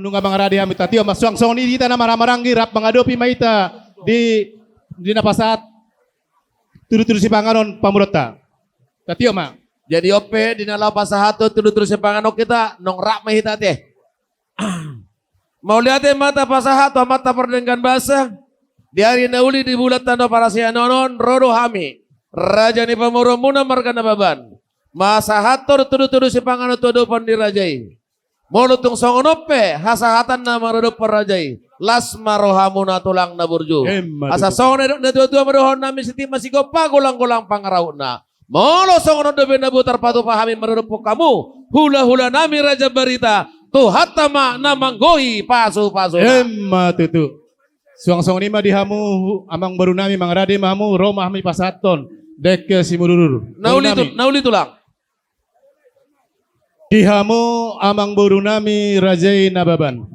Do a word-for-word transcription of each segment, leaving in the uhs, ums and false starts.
Nunga mangarade hami, tatiop ma. Suang songon i di hita na marhahamaranggi, rap mangadopi ma hita di, di na pasahat tudu-tudu sipanganon pamoruonta. Tatiop ma. Jadi on pe di na laho pasahat tudu-tudu sipanganon hita, nunga rap ma hita ate. Mauliate ma tapasahat tu Amanta Pardenggan Basa, di ari na uli di bulan tano parasian on, ro do hami, raja ni pamoruonmuna marga Nababan, pasahathon tudu-tudu sipanganon tu adopan ni raja i. Molo tung songon on pe hasahatan na maradophon raja i, las ma rohamuna tulang na burju. Emma tutu. Asa songon na nidok ni natua-tua ma dohonon nami, sititi ma sigompa, golang-golang pangarahutna. Molo songon on dope na boi tarpatupa hami maradophon hamu, hula-hula nami Raja Barita, Tuhanta ma na manggohi pasu-pasuna. Emma tutu. Suang songon i ma di hamu amangboru nami, mangarade ma hamu, ro ma hami pasahathon dengke simudur-udur. Na uli tu-, na uli tulang. Di hamu amangboru nami raja i Nababan.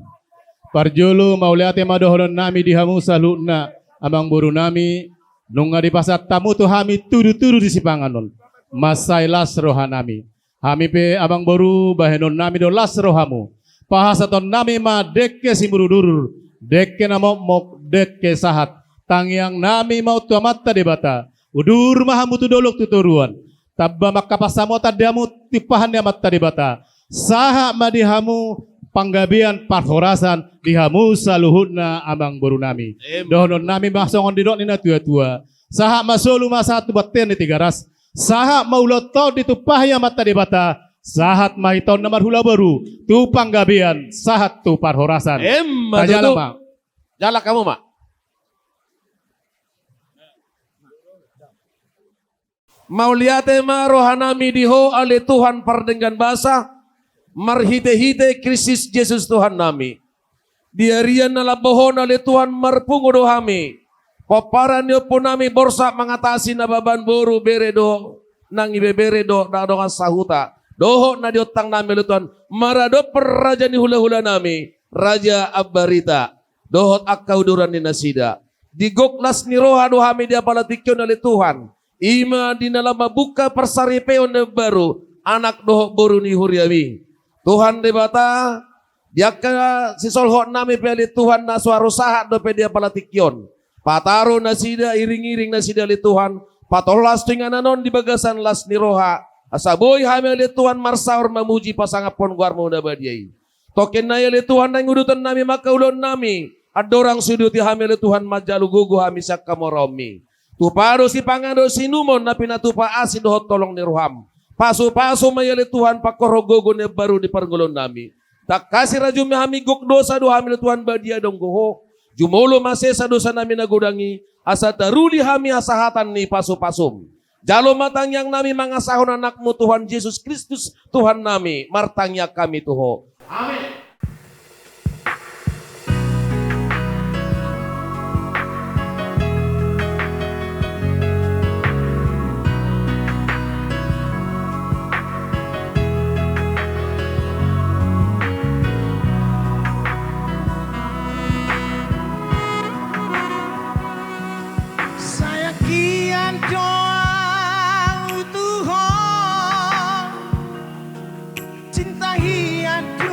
Parjolo mauliate ma dohonon nami di hamu saluhutna amangboru nami, nunga dipasahat hamu tu hami tudu-tudu di sipanganon. Mansai las roha nami. Hami pe amangboru, bahenon nami do las rohamu. Pasahaton nami ma dengke simudur-udur, dengke na mokmok, dengke sahat. Tangiang nami ma on tu Amanta Debata. Udur ma hamu tu dolok tu toruan. Tamba mangkapansamotan di hamu tumpahan ni Amanta Debata. Sahat ma di hamu panggabean parhorasan di hamu saluhutna amangboru nami. Emma. Dohonon nami ma songon nidok ni natua-tua. Sahat ma solu ma sahat tu bontean ni Tigaras. Sahat ma ulaonta on ditumpahi Amanta Debata. Sahat ma hita on na marhula boru tu panggabean, sahat tu parhorasan. Emma tutu. Tajalo ma. Jalo hamu ma. Mauliate ma roha nami di Ho ale Tuhan Pardenggan Basa, marhite-hite Kristus Jesus Tuhan nami. Di arian na lambok on ale Tuhan marpungu do hami. Pomparan ni ompu nami Borsak mangatasi Nababan, boru, bere dohot nang ibebere dohot na dongan sahuta. Dohot na di ontang nami ale Tuhan maradophon raja ni hula-hula nami, Raja Ambarita. Dohot angka uduran ni nasida. Di gok las ni roha do hami di apala tingki on ale Tuhan. I ma di na laho mambuka parsaripeon na baru, anak dohot boru ni huriami. Tuhan Debata, di angka sisolhot nami pe ale Tuhan na so haru sahat dope di apala tingki on. Pataru nasida, iring-iring nasida ale Tuhan, patolhas tu inganan on di bagasan las ni roha, asa boi hami ale Tuhan marsaor mamuji pasangaphon goarmu na badia i. Tongkin nai ale Tuhan, naeng uduton nami ma angka ulaon nami, andorang so diuduti hami ale Tuhan manjalo gogo hami sian hamoraonmi. Tupa do sipanganon dohot siinumon na pinatupa asi dohot holong ni roham. Pasu-pasu ma i ale Tuhan, pangkorhon gogo na imbaru di parngoluon nami. Tangkasi rajumi hami, gok dosa do hami ale Tuhan, badia do anggo Ho. Jumolo ma sesa dosa nami na godang i, asa taruli hami hasahatan ni pasu-pasum. Jalo ma tangiang nami mangasahon Anakmu Tuhan Jesus Kristus Tuhan nami, martangiang hami tu Ho. Amen. Sayang hian do au tu Ho, cinta hian do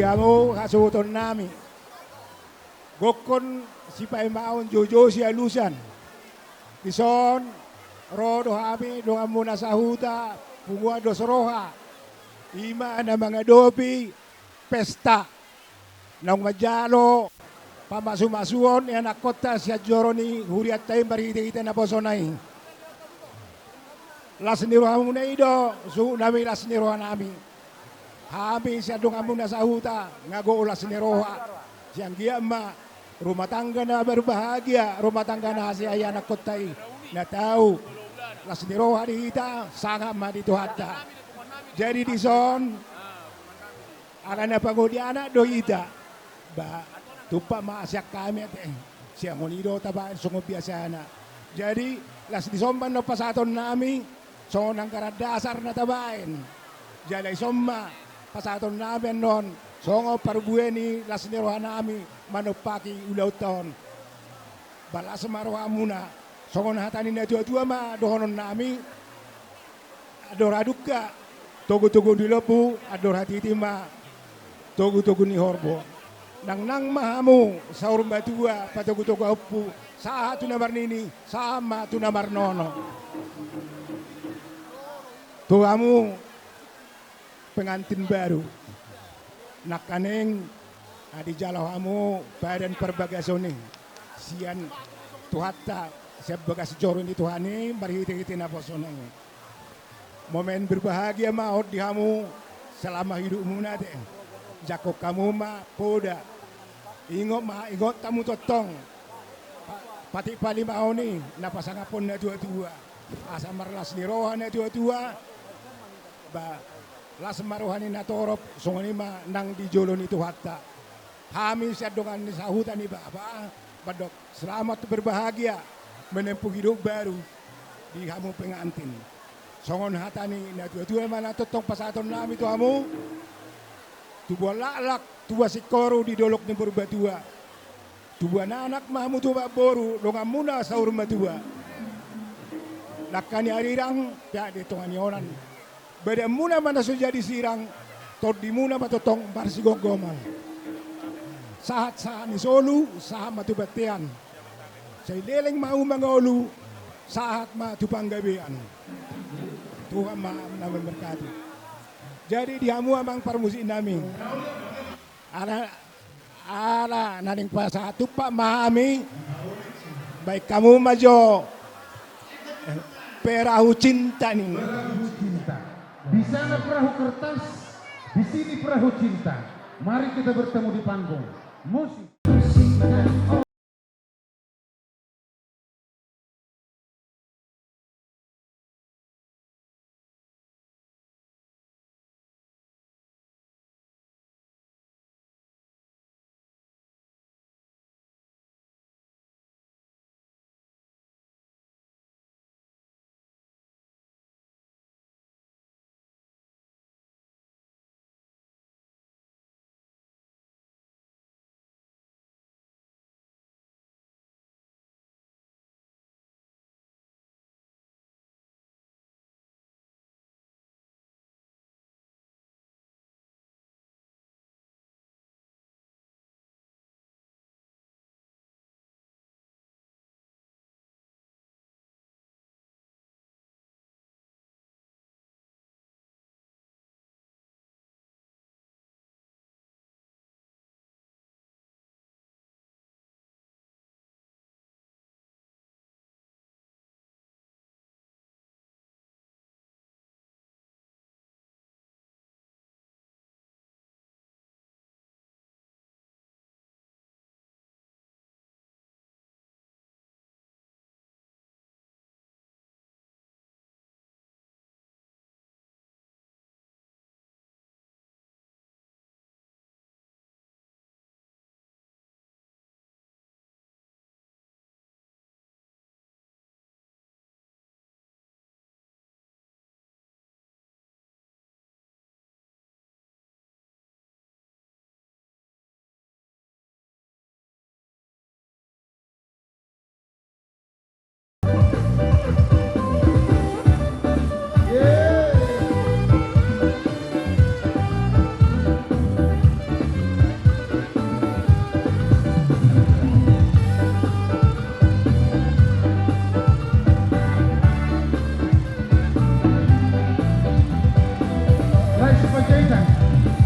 Hamu hasuhuton nami. Gokhon sipaimaon, joujou sialusan. Dison ro do hami donganmuna sahuta, punguan dos roha. I ma na mangadopi pesta naung manjalo pamasumasuon ianakkonta sian joro ni hurianta i marhitehite naposona i. Las ni rohamuna i do suhut nami las ni rohanami. Hami sian donganmuna sahuta nga gogo las ni roha. Sian dia ma rumah tangga na berbahagia, rumah tangga na hasea ianakkonta i. Na tau las ni roha di hita, sangap ma di Tuhanta. Jadi dison, ala na pangoli anak do hita, ba tumpak ma sian hami ate. Sian hami do tabaen songon biasana. Jadi las dison ma annon pasahaton nami songon anggaran dasar na tabaen. Jala dison ma pasahaton nami annon songon parbue ni las ni rohanami manompaki ulaonta on. Ba las ma rohamuna. Songon hata ni natuatua ma dohonon nami: Andor hadungka togutogu ni lombu, andor hatiti ma togutogu ni horbo. Nangnang ma hamu saur matua patogutogu hamu, sahat tu na marnini, sahat ma tu na marnono. Tu hamu pengantin baru, nangkaning na dijalo hamu padan parbagason i sian Tuhanta, sian bagas joro ni Tuhan i marhitehite naposona i. Momen berbahagia ma on di hamu selama hidupmuna ate. Jangkon hamu ma poda. Ingot ma, ingot hamu tongtong pa-, patik palimaon i na pasangaphon natuatua. Asa marlas ni roha natuatua. Ba las ma roha ni natorop, songon i ma nang di jolo ni Tuhanta. Hami sian dongan ni sahuta ni bapa mandok selamat berbahagia menempuh hidup baru di hamu pengantin. Songon hata ni natuatua ma na tongtong pasahaton nami tu hamu: Tubuan laklak, tubuan singkoru di dolok ni Purbatua. Tubuan anak ma hamu, tubuan boru, donganmuna saur matua. Dangka ni arirang, peak di tonga ni onan. Badanmuna ma na so jadi sirang, tondimuna ma tongtong marsigomgoman. Sahat-sahat ni solu, sahat ma tu bontean. Sai leleng ma hamu mangolu, sahat ma tu panggabean. Tuhan ma na memberkati. Jadi di hamu amang parmusik nami, ala, ala naeng pasahat tumpak ma hami, baen hamu ma jo perahu cinta ni. Perahu cinta. Di sana perahu kertas, di sini perahu cinta. Mari kita bertemu di panggung. Musik.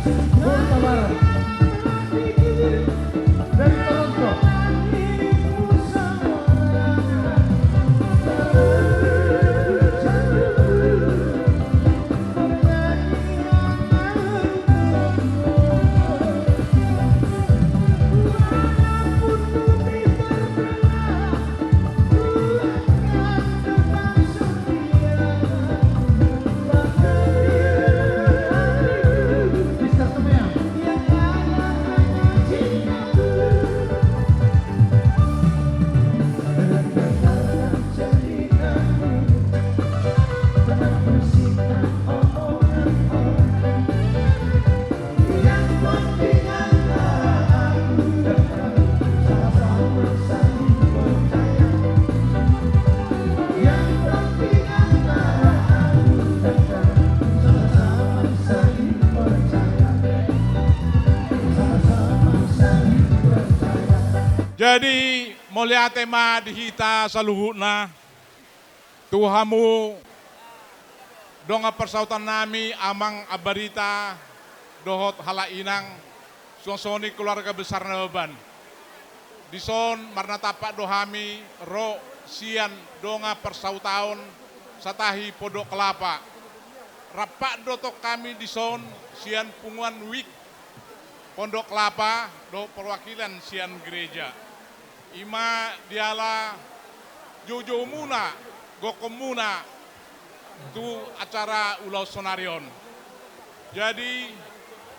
Kota Barat. Dari Toronto. Jadi, mauliate ma di hita saluhutna. Tu hamu dongan parsautannami, Amang Ambarita dohot halak inang, suang songon i keluarga besar Nababan. Dison marnatampak do hami ro sian dongan parsautaon Satahi Pondok Kelapa. Rampak do tong hami dison sian punguan wik Pondok Kelapa dohot perwakilan sian gereja. I ma diala joujoumuna, gokhonmuna tu acara ulaon sonari on. Jadi,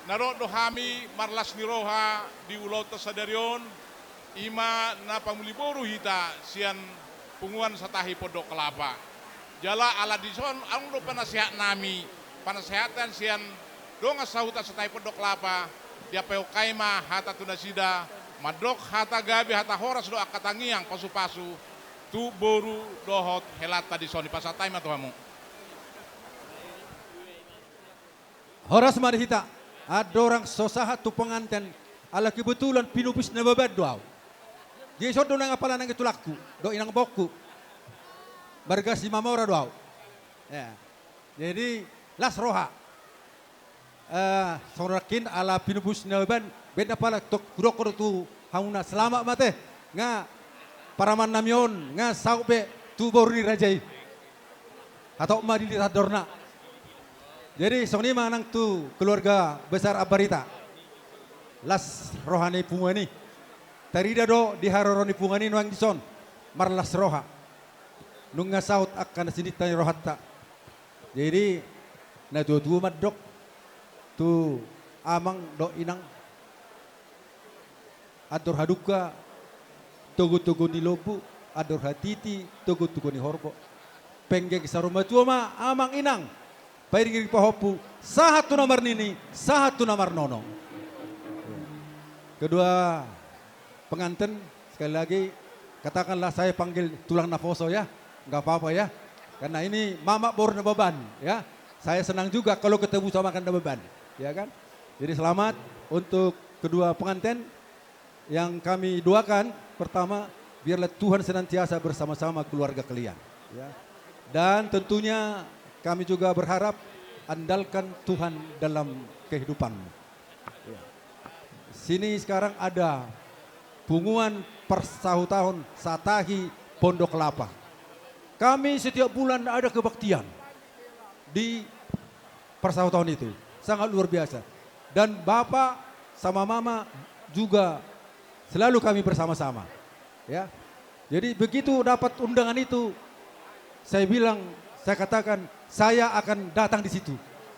na ro do hami marlas ni roha di ulaonta sadari on, i ma na pamuli boru hita sian punguan Satahi Pondok Kelapa. Jala ala dison adong do panasehatnami, panasehatan sian dongan sahuta Satahi Pondok Kelapa, diampehon hami ma hata tu nasida, mandok hata gabe, hata horas dohot angka tangiang pasupasu tu boru dohot helanta dison. Pasahat hami ma tu hamu. Horas ma di hita. Andorang so sahat tu penganten, ala kebetulan pinupus Nababan do au. Jadi songon do nang apala nang i tulangku dohot inang boruku, marga Simamora do au. Ya. Jadi, las roha. Eh, songon nangkin ala pinupus Nababan, baen apala tok hudok do tu hamuna selamat ma ate, nga paramannami on nga saut be tu boru ni raja i. Hatop ma di liat andorna. Jadi, songon i ma nang tu keluarga besar Ambarita. Las roha ni punguan i. Tarida do di haroro ni punguan i nuaeng dison marlas roha. Nunga saut angka na sininta ni rohanta. Jadi, na tuatua mandok tu amang dohot inang, andor hadungka togutogu ni lombu, andor hatiti togutogu ni horbo. Penggeng saur matua ma amang inang, pairingiring pahompu, sahat tu na marnini, sahat tu na marnono. Kedua pengantin, sekali lagi, katakanlah saya panggil tulang naposo ya, nggak apa-apa ya. Karena ini mamak boru Nababan ya. Saya senang juga kalau ketemu sama kan Nababan, ya kan? Jadi selamat untuk kedua pengantin. Yang kami doakan, pertama, biarlah Tuhan senantiasa bersama-sama keluarga kalian, ya. Dan tentunya kami juga berharap andalkan Tuhan dalam kehidupanmu. Ya. Sini sekarang ada punguan parsahuton Satahi Pondok Kelapa. Kami setiap bulan ada kebaktian di parsahuton itu. Sangat luar biasa. Dan bapak sama mama juga selalu kami bersama-sama. Ya. Jadi begitu dapat undangan itu, saya bilang, saya katakan, "Saya akan datang di situ."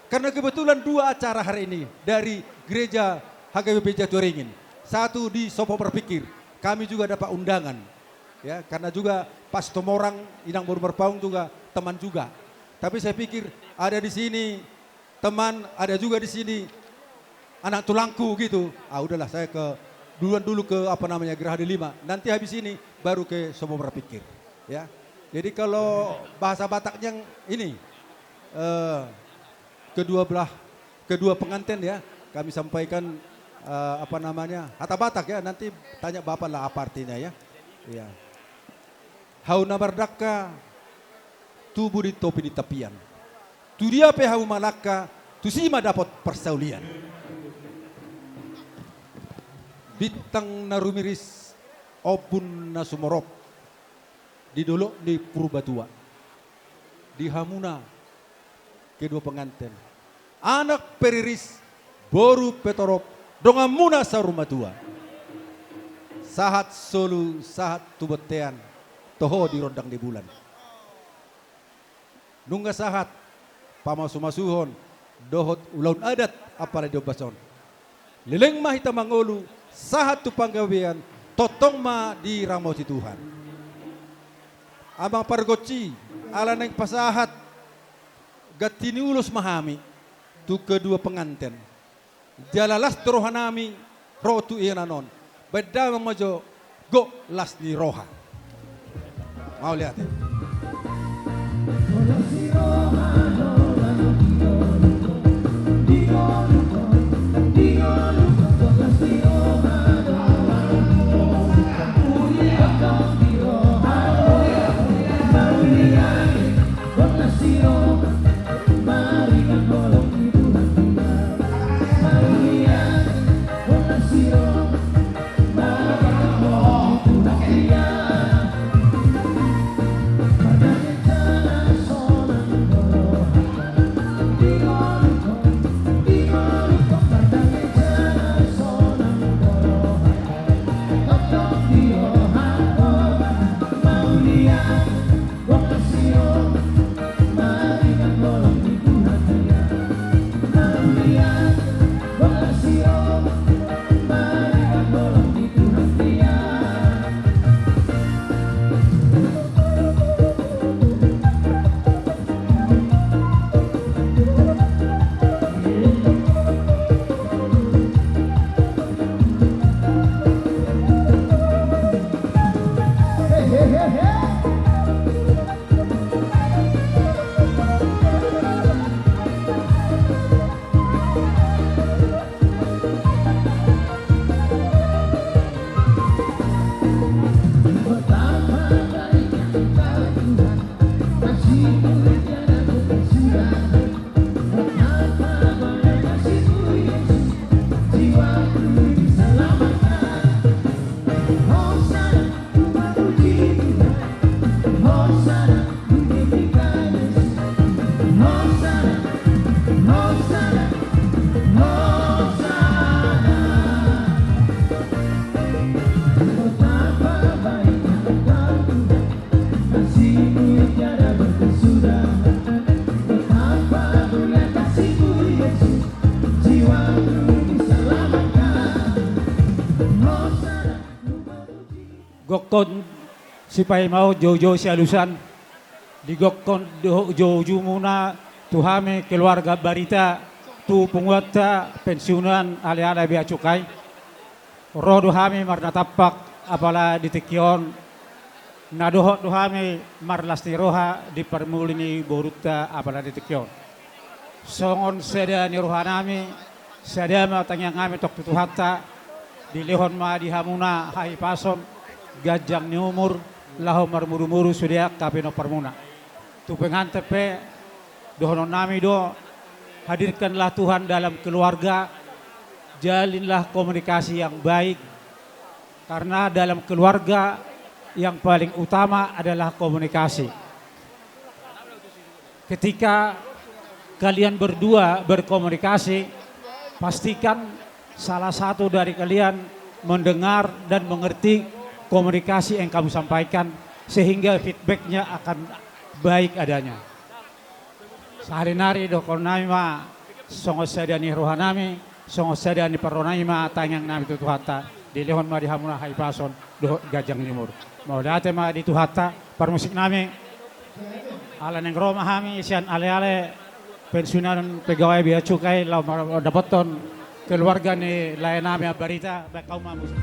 Karena kebetulan dua acara hari ini dari gereja H K B P Jatiwaringin. Satu di Sopo Marpingkir, kami juga dapat undangan. Ya, karena juga Pak Situmorang, Inang boru Marpaung juga teman juga. Tapi saya pikir ada di sini teman, ada juga di sini anak tulangku gitu. Ah, udahlah, saya ke duluan dulu ke, apa namanya, Geraha Delima. Nanti habis ini baru ke Sopo Marpingkir. Ya. Jadi kalau bahasa Bataknya yang ini, eh, kedua belah, kedua pengantin ya, kami sampaikan, eh, apa namanya, hata Batak ya, nanti tanya bapak lah apa artinya ya. Iya. Hau na mardangka tubu di topi ni tapian. Tu dia pe hau mangalangka, tusi ma dapot parsaulian. Bintang na rumiris, ombun na sumorop di dolok ni Purbatua. Di hamuna kedua penganten, anak pe riris, boru pe torop, donganmuna saur matua. Sahat solu, sahat tu bontean, toho di rondang ni bulan. Nunga sahat pamasumasuhon dohot ulaon adat apala di ombas on. Leleng ma hita mangolu, sahat tu panggabean, tongtong ma diramoti Tuhan. Amang pargonsi, ala naeng pasahat ganti ni ulos ma hami tu kedua penganten. Jala las do rohanami ro tu inganan on. Baen damang ma jo gok las ni roha. Mauliate. Gokkon sipaimaon, joujou sialusan, digokkon dohot joujumuna tu hami keluarga Barita, tu punguanta pensiunan aleale bea cukai. Ro do hami marnatampak apala di tingki on, na dohot do hami marlas ni roha di parmuli ni borunta apala di tingki on. Songon sada ni rohanami, sada ma tangiangnami tong tu Tuhanta, dilehon ma di hamuna hahipason, ganjang ni umur, laho marmurumuru sude angka pinomparmuna. Tu penganten pe, dohononnami do, hadirkanlah Tuhan dalam keluarga, jalinlah komunikasi yang baik, karena dalam keluarga yang paling utama adalah komunikasi. Ketika kalian berdua berkomunikasi, pastikan salah satu dari kalian mendengar dan mengerti komunikasi yang kamu sampaikan, sehingga feedbacknya akan baik adanya. Sarinari dohononnami ma songon sada ni rohanami, songon sada ni parrohanami ma tangiangnami tu Tuhanta, dilehon ma di hamuna hahipason dohot ganjang ni umur. Mauliate ma di Tuhanta, parmusiknami. Ala naeng ro ma hami sian aleale pensiunan pegawai bea cukai laho mandapothon keluarga ni laenami Ambarita, baen hamu ma musik.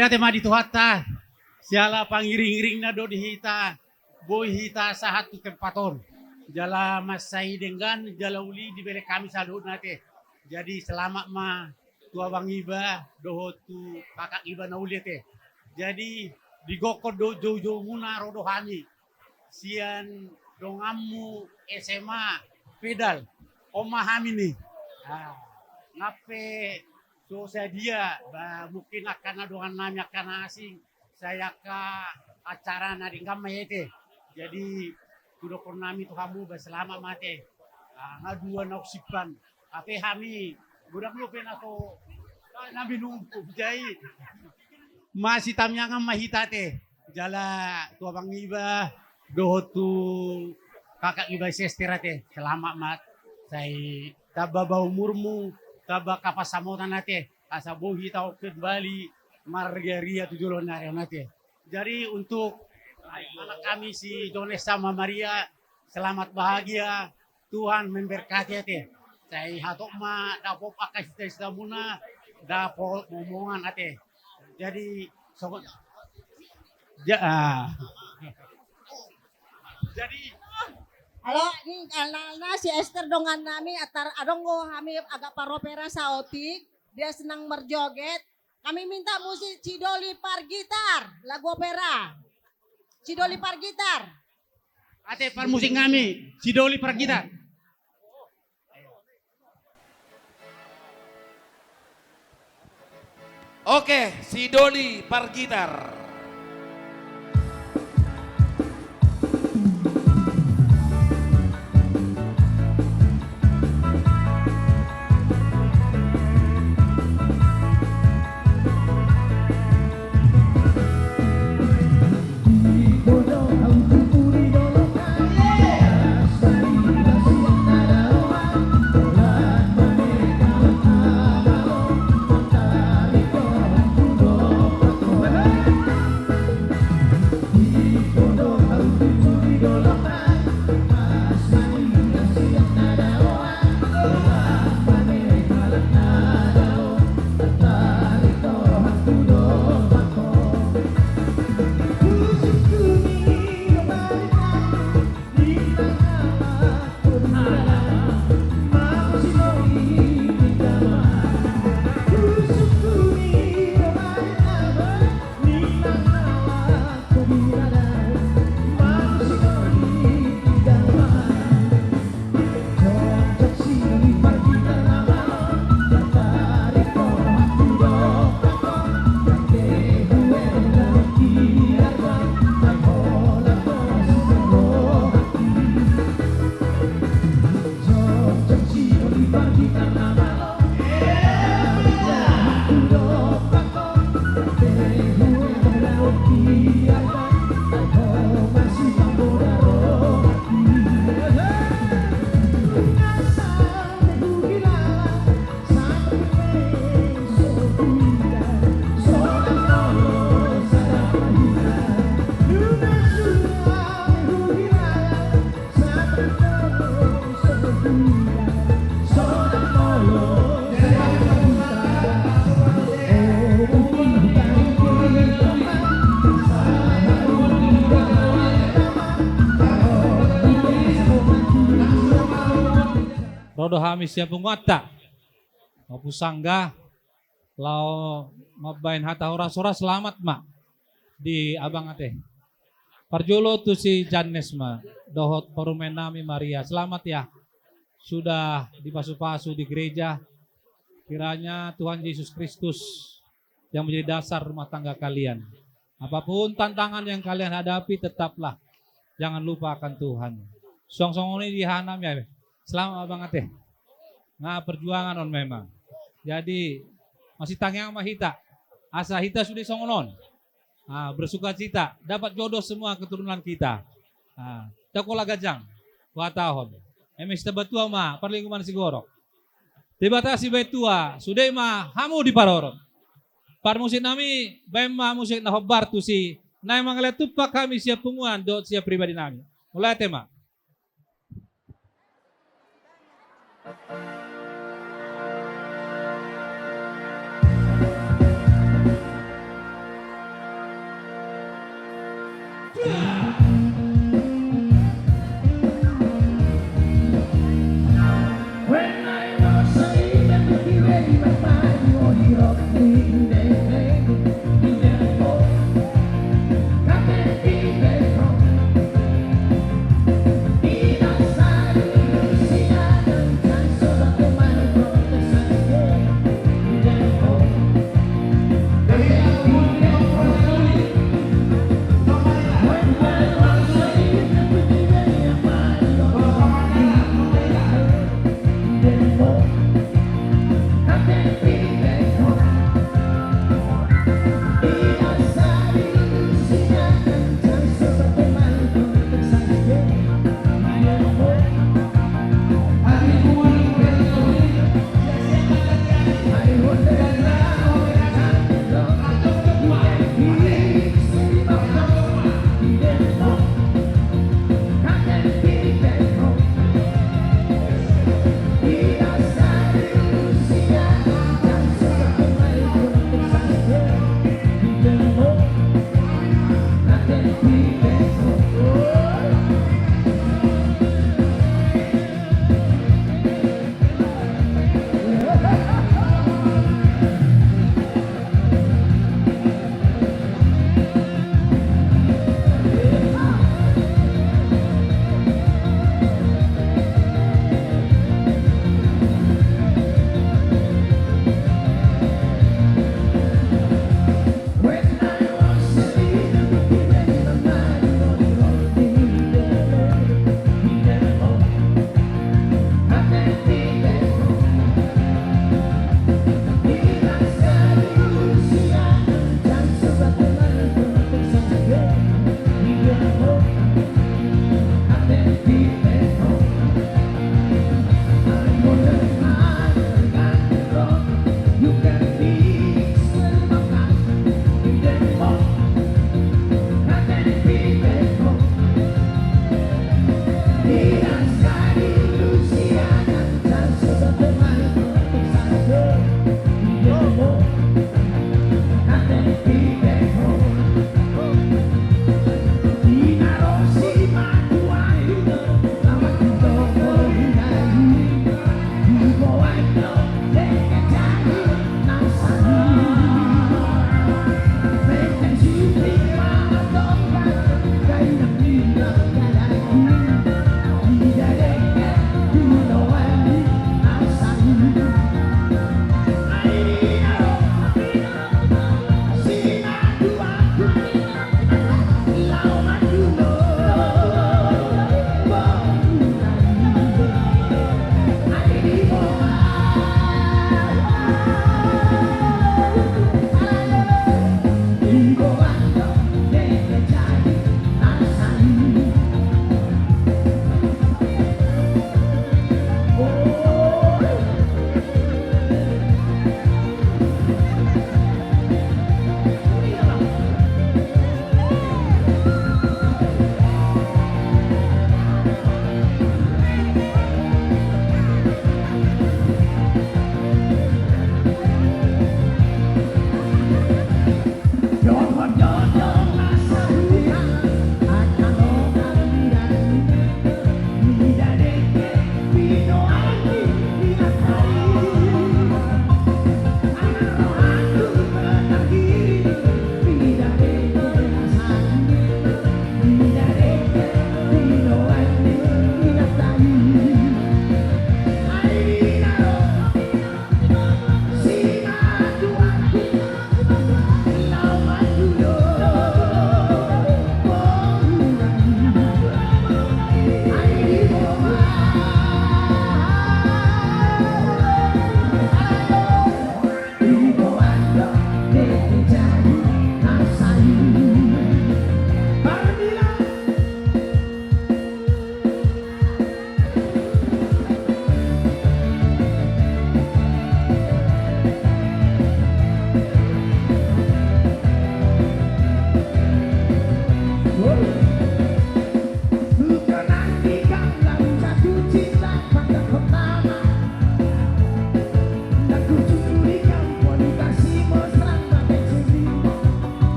Ate ma di Tuhanta, siala pangiring-iringna do di hita, boi hita sahat tu tempat on. Jala mansai denggan, jala uli dibelek hami saluhutna ate. Jadi selamat ma tu abang iba, dohot tu kakak iba na uli ate. Jadi digokkon do jou-joumuna ro do hami. Sian donganmu S M A Pedal. On ma hami ni. Ah, nunga pe so sadia, ba, mungkin angka na dongan nami angka na asing, sai angka acara na denggan ma i ate. Jadi, hudokkon nami tu hamu, ba, selamat ma ate. Ah, nga dua na usipan. Ate hami, godang dope na so, ah, na minum, jadi. Masitamiangan ma hita ate. Jala tu abang iba, dohot tu kakak iba si Ester ate. Selamat ma, sai tamba ba umurmu, tamba angka pansamotan ate. Asa boi hita on kembali marria-ria tu joloan ni ari on ate. Jadi untuk anak kami si Jones sama Maria, selamat bahagia, Tuhan memberkati ate. Sai hatop ma dapot angka cita-citamuna, dapot momongan ate. Jadi, songon, ja-, ah. Jadi, halo, ni, na, na, si Ester dongan nami, antar adong do hami agak paropera saotik, dia senang berjoget. Kami minta musik Sidoli Pargitar, lagu opera. Sidoli Pargitar. Ate parmusik nami, Sidoli Pargitar. Oke, Sidoli Pargitar. Ro do hami sian punguanta. Maupun sangga, laho mambahen hata horas-horas, selamat ma di abang ate. Parjolo tu si Jannes ma, dohot parumaen nami Maria, selamat ya. Sudah dipasu-pasu di gereja, kiranya Tuhan Yesus Kristus yang menjadi dasar rumah tangga kalian. Apapun tantangan yang kalian hadapi, tetaplah jangan lupa akan Tuhan. Suang songon i di hami, ya. Selamat abang ate. Nga perjuangan on memang. Jadi, masitamiangan ma hita. Asa hita sude songon on. Ah, bersukacita, dapat jodoh semua keturunan kita. Ah, takola gajang, huhatahon. Eme sitabatua ma, parlinggoman sigorok. Debata sibahen tua, sude ma hamu diparorot. Parmusik nami, bahen ma musik na hombar tusi, na mangalean tumpak hami sian punguan dohot sian pribadi nami. Mauliate ma.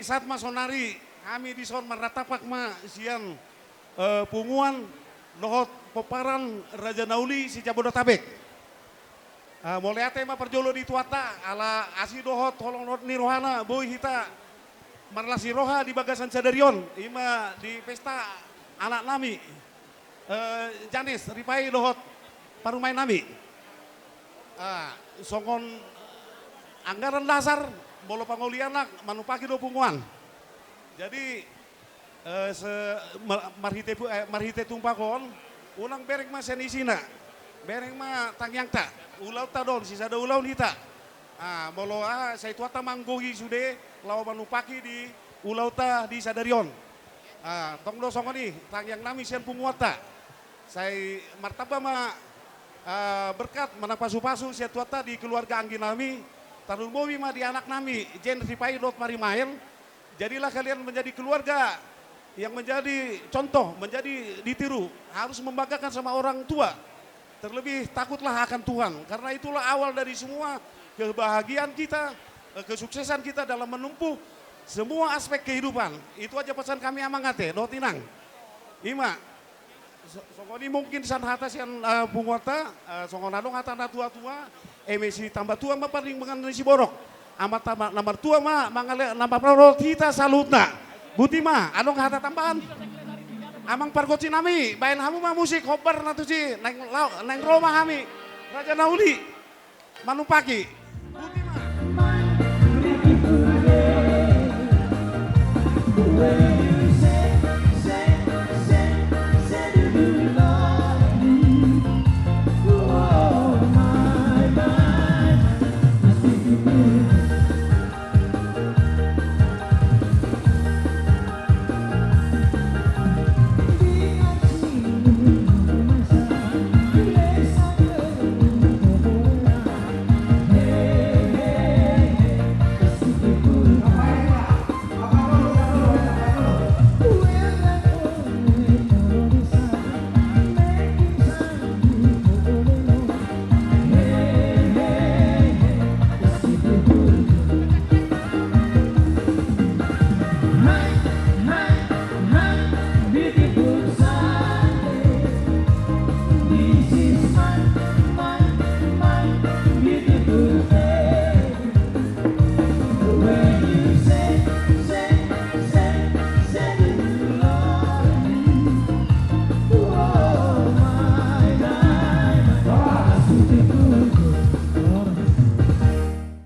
Sahat ma sonari hami dison marnatapak ma sian, eh, punguan dohot pomparan Raja Nauli se-Jabodetabek. Ah, mauliate ma parjolo di Tuhanta, ala asi dohot holong ni rohana boi hita marlas ni roha di bagasan sadari on, i ma di pesta anak nami, eh, Janes Ripai dohot parumaen nami. Ah, songon anggaran dasar, molo pangoli anak manumpaki do punguan. Jadi, eh, se-, ma-, marhite pu-, eh, marhite tumpak on, unang bereng ma sian isina, bereng ma tangiangta, ulaonta do on, sisada ulaon hita. Ah, molo, ah, sai Tuhanta ma manggohi sude, laho manumpaki di ulaonta di sadari on. Ah, tong do songon i tangiang nami sian punguanta. Sai martamba ma, ah, berkat manang pasupasu sian Tuhanta di keluarga anggi nami, tarlumobi ma di anak nami, Jen Ripai dohot parumaen, Jadilah kalian menjadi keluarga yang menjadi contoh, menjadi ditiru, harus membanggakan sama orang tua. Terlebih takutlah akan Tuhan, karena itulah awal dari semua kebahagiaan kita, eh, kesuksesan kita dalam menempuh semua aspek kehidupan. Itu aja pesan kami, Amang ate dohot Inang. I ma. So-, songon i mungkin sian hata sian, eh, punguanta, eh, songon adong hata na tua-tua, eme sitamba tua ma parlinggoman ni siborok. Amanta ma na martua ma mangale-, na mamparorot hita saluhutna. Boti ma, adong hata tambahan? Amang pargonsi nami, baen hamu ma musik hombar na tusi, naeng lao-, naeng ro ma hami. Raja Nauli. Manumpaki.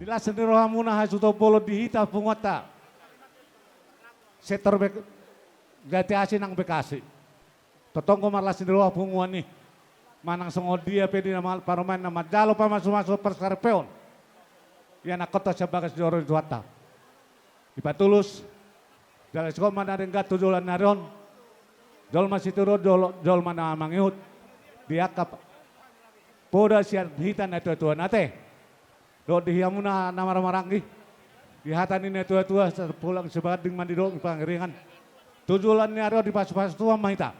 Di las ni rohamuna hasuhuton bolon di hita punguanta. Sektor Bek-, Jatiasi nang Bekasi. Tongtong do marlas ni roha punguan i. Manang songon dia pe di na mal-, parumaen na manjalo pamasumasu parsaripeon. Ianakhonta sian bagas joro ni Tuhanta. Dipatulus, jala sikon ma na denggan tu joloan ni ari on. Jolma sitiruon, jolo-, jolma na mangihut. Di angka p-, poda sian hita na tuatua na ate. Dohot di hamuna na marhahamaranggi. Di hata ni na tuatua, sapulang sibaganding ma didok di pangiringan. Tu joloan ni ari on dipasupasu Tuhan ma hita.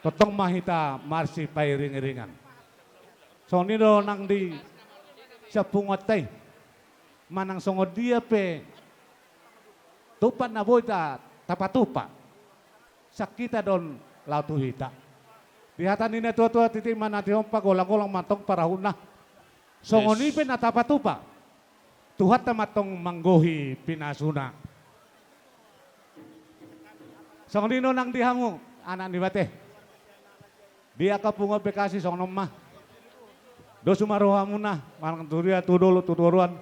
Tongtong ma hita marsipairingiringan. Songon i do nang di sian punguanta i. Manang songon dia pe tumpak na boi ta-, tapatupa. Sian hita do on laho tu hita. Di hata ni na tuatua, titik ma na tihompa, golanggolang ma antong parahutna. Songon i pe na tapatupa. Tuhanta ma antong manggohi pinasuna. Songon i do nang di hamu, anak ni bate. Di angka punguan Bekasi songon on ma. Dos ma rohamuna, manang tu dia, tu dolok, tu toruan.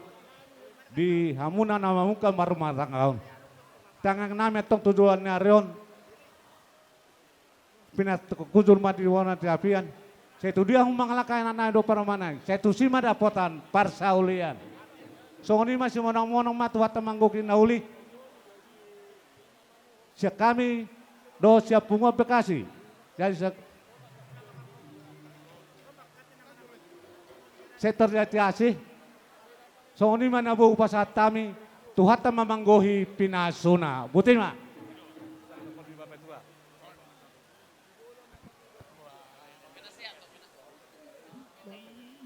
Di hamuna na mamungka marrumah tangga on. Tangiang nami antong tu joloan ni ari on. Pinatuhuk hujur ma di bona ni apian. Sai tu dia hamu mangalangka, anak nami dohot parumaen nami. Sai tusi ma dapotan parsaulian. Songon i ma, simonangmonang ma, Tuhanta manggohi na uli. Sian hami dohot sian punguan Bekasi. Jadi se-, sektor Jatiasi. Songon i ma na boi hupasahat hami, Tuhanta ma manggohi pinasuna. Boti ma.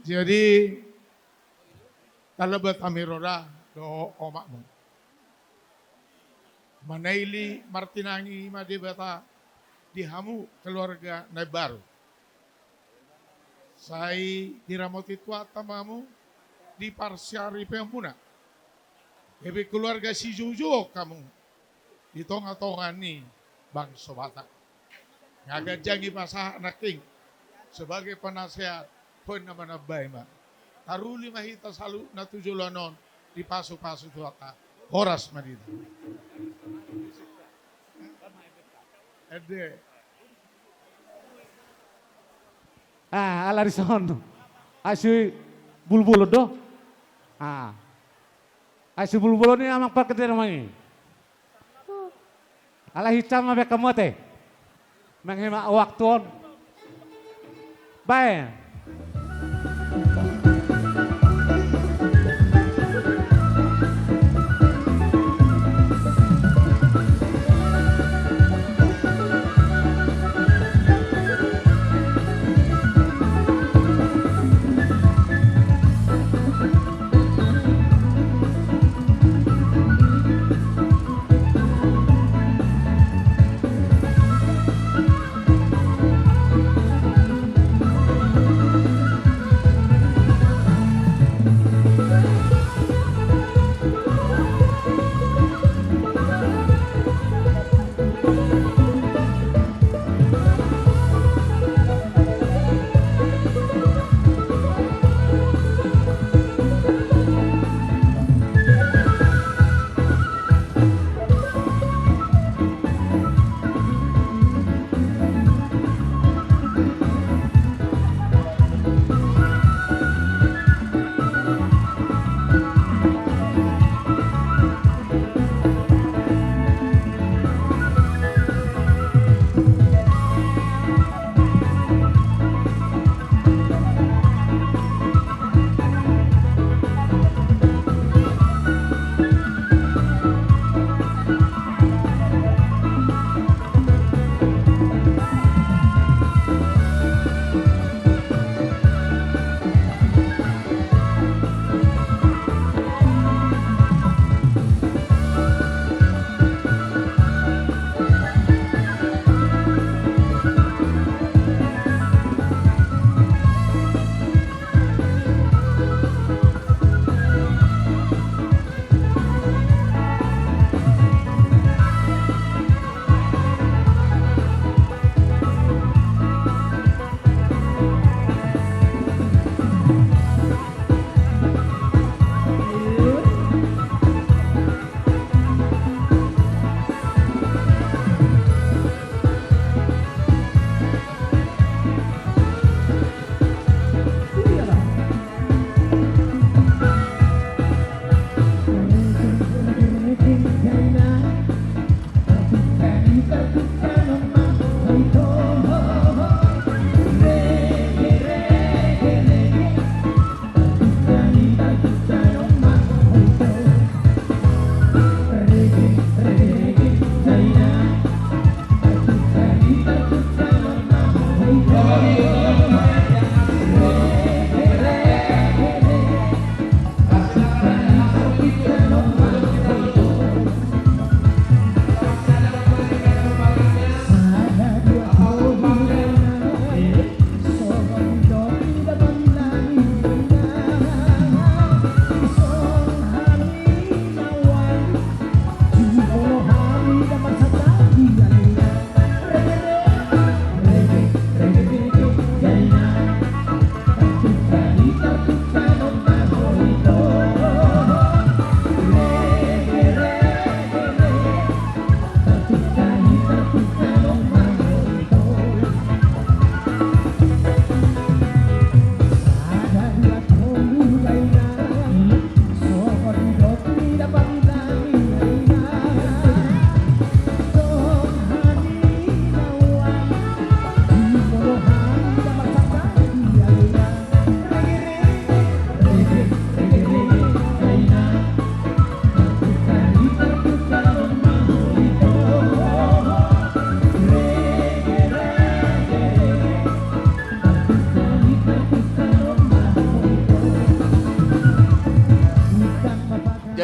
Jadi, tarlambat hami ro da dohot omakmu. Manaili martinangi ma Debata di hamu keluarga na imbaru. Sai diramoti Tuhanta ma hamu di parsiaripeonmuna. Gabe keluarga sijoujou hamu di tongatonga ni bangso Batak. Nga ganjang i pasahat nangkin sebagai penasehat, hon na manambai ma. Taruli ma hita saluhutna tu joloan on dipasupasu Tuhanta. Horas ma di hita. Ende. Ah, ala dison. Asi bulbul do. Ah. Asi bulbul ni amang parkete namanya. Ala hicam ma bekam mate. Menghemat waktu on. Bae.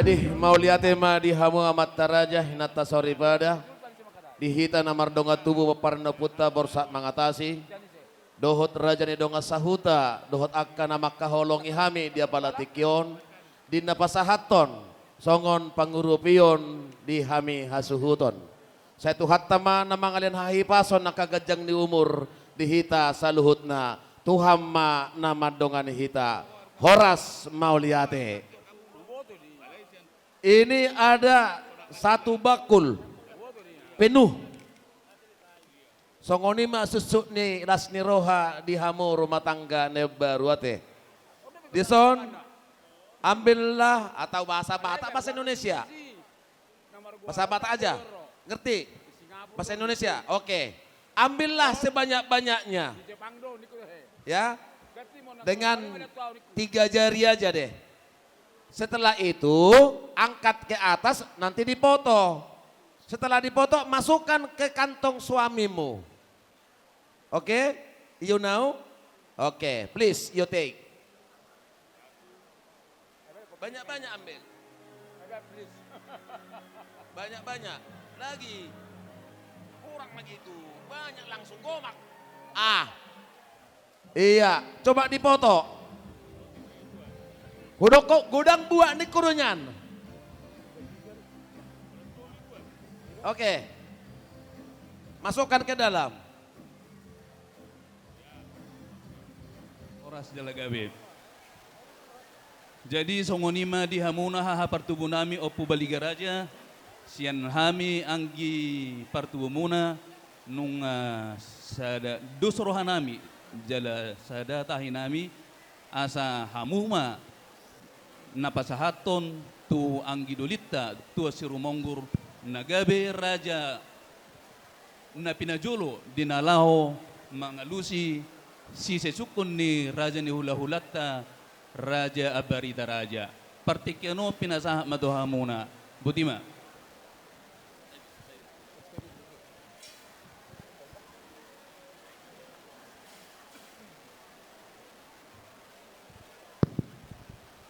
Ih, mauliate ma di hamu amanta raja, inanta soripada, di hita na mardongan tubu pomparan ni ompunta Borsak Mangatasi, dohot raja ni dongan sahuta, dohot angka na mangkaholongi hami di apala tingki on, di na pasahathon songon pangurupion di hami hasuhuton. Sai Tuhanta ma na mangalean hahipason angka ganjang ni umur di hita saluhutna. Tuhan ma na mandongani hita. Horas mauliate. Ini ada satu bakul penuh. Songon i ma suksuk ni las ni roha di hamu rumah tangga na baru, ate. Dison, ambillah, atau bahasa Batak, bahasa Indonesia. Bahasa Batak aja. Ngerti? Bahasa Indonesia. Oke. Ambillah sebanyak-banyaknya. Ya. Dengan tiga jari aja deh. Setelah itu, angkat ke atas, nanti dipoto. Setelah dipoto, masukkan ke kantong suamimu. Oke? You know? Oke, please, you take. Banyak-banyak ambil. Banyak-banyak. Lagi. Kurang lagi itu. Banyak langsung gomak. Ah. Iya, coba dipoto. Hudok kok godang buat ni kurunyan. Oke. Masukkan ke dalam. Horas jala gabe. Jadi songon i ma di hamuna haha partubu nami Ompu Baliga Raja, sian hami anggi partubumuna, nunga sada dos roha nami, jala sada tahi nami, asa hamu ma na pasahathon tu anggi dolinta Tuan Sirumonggur na gabe raja na pinajolo di na laho mangalusi sisesungkun ni raja ni hulahulanta Raja Ambarita Raja. Partingkian on pinasahat ma tu hamuna. Boti ma.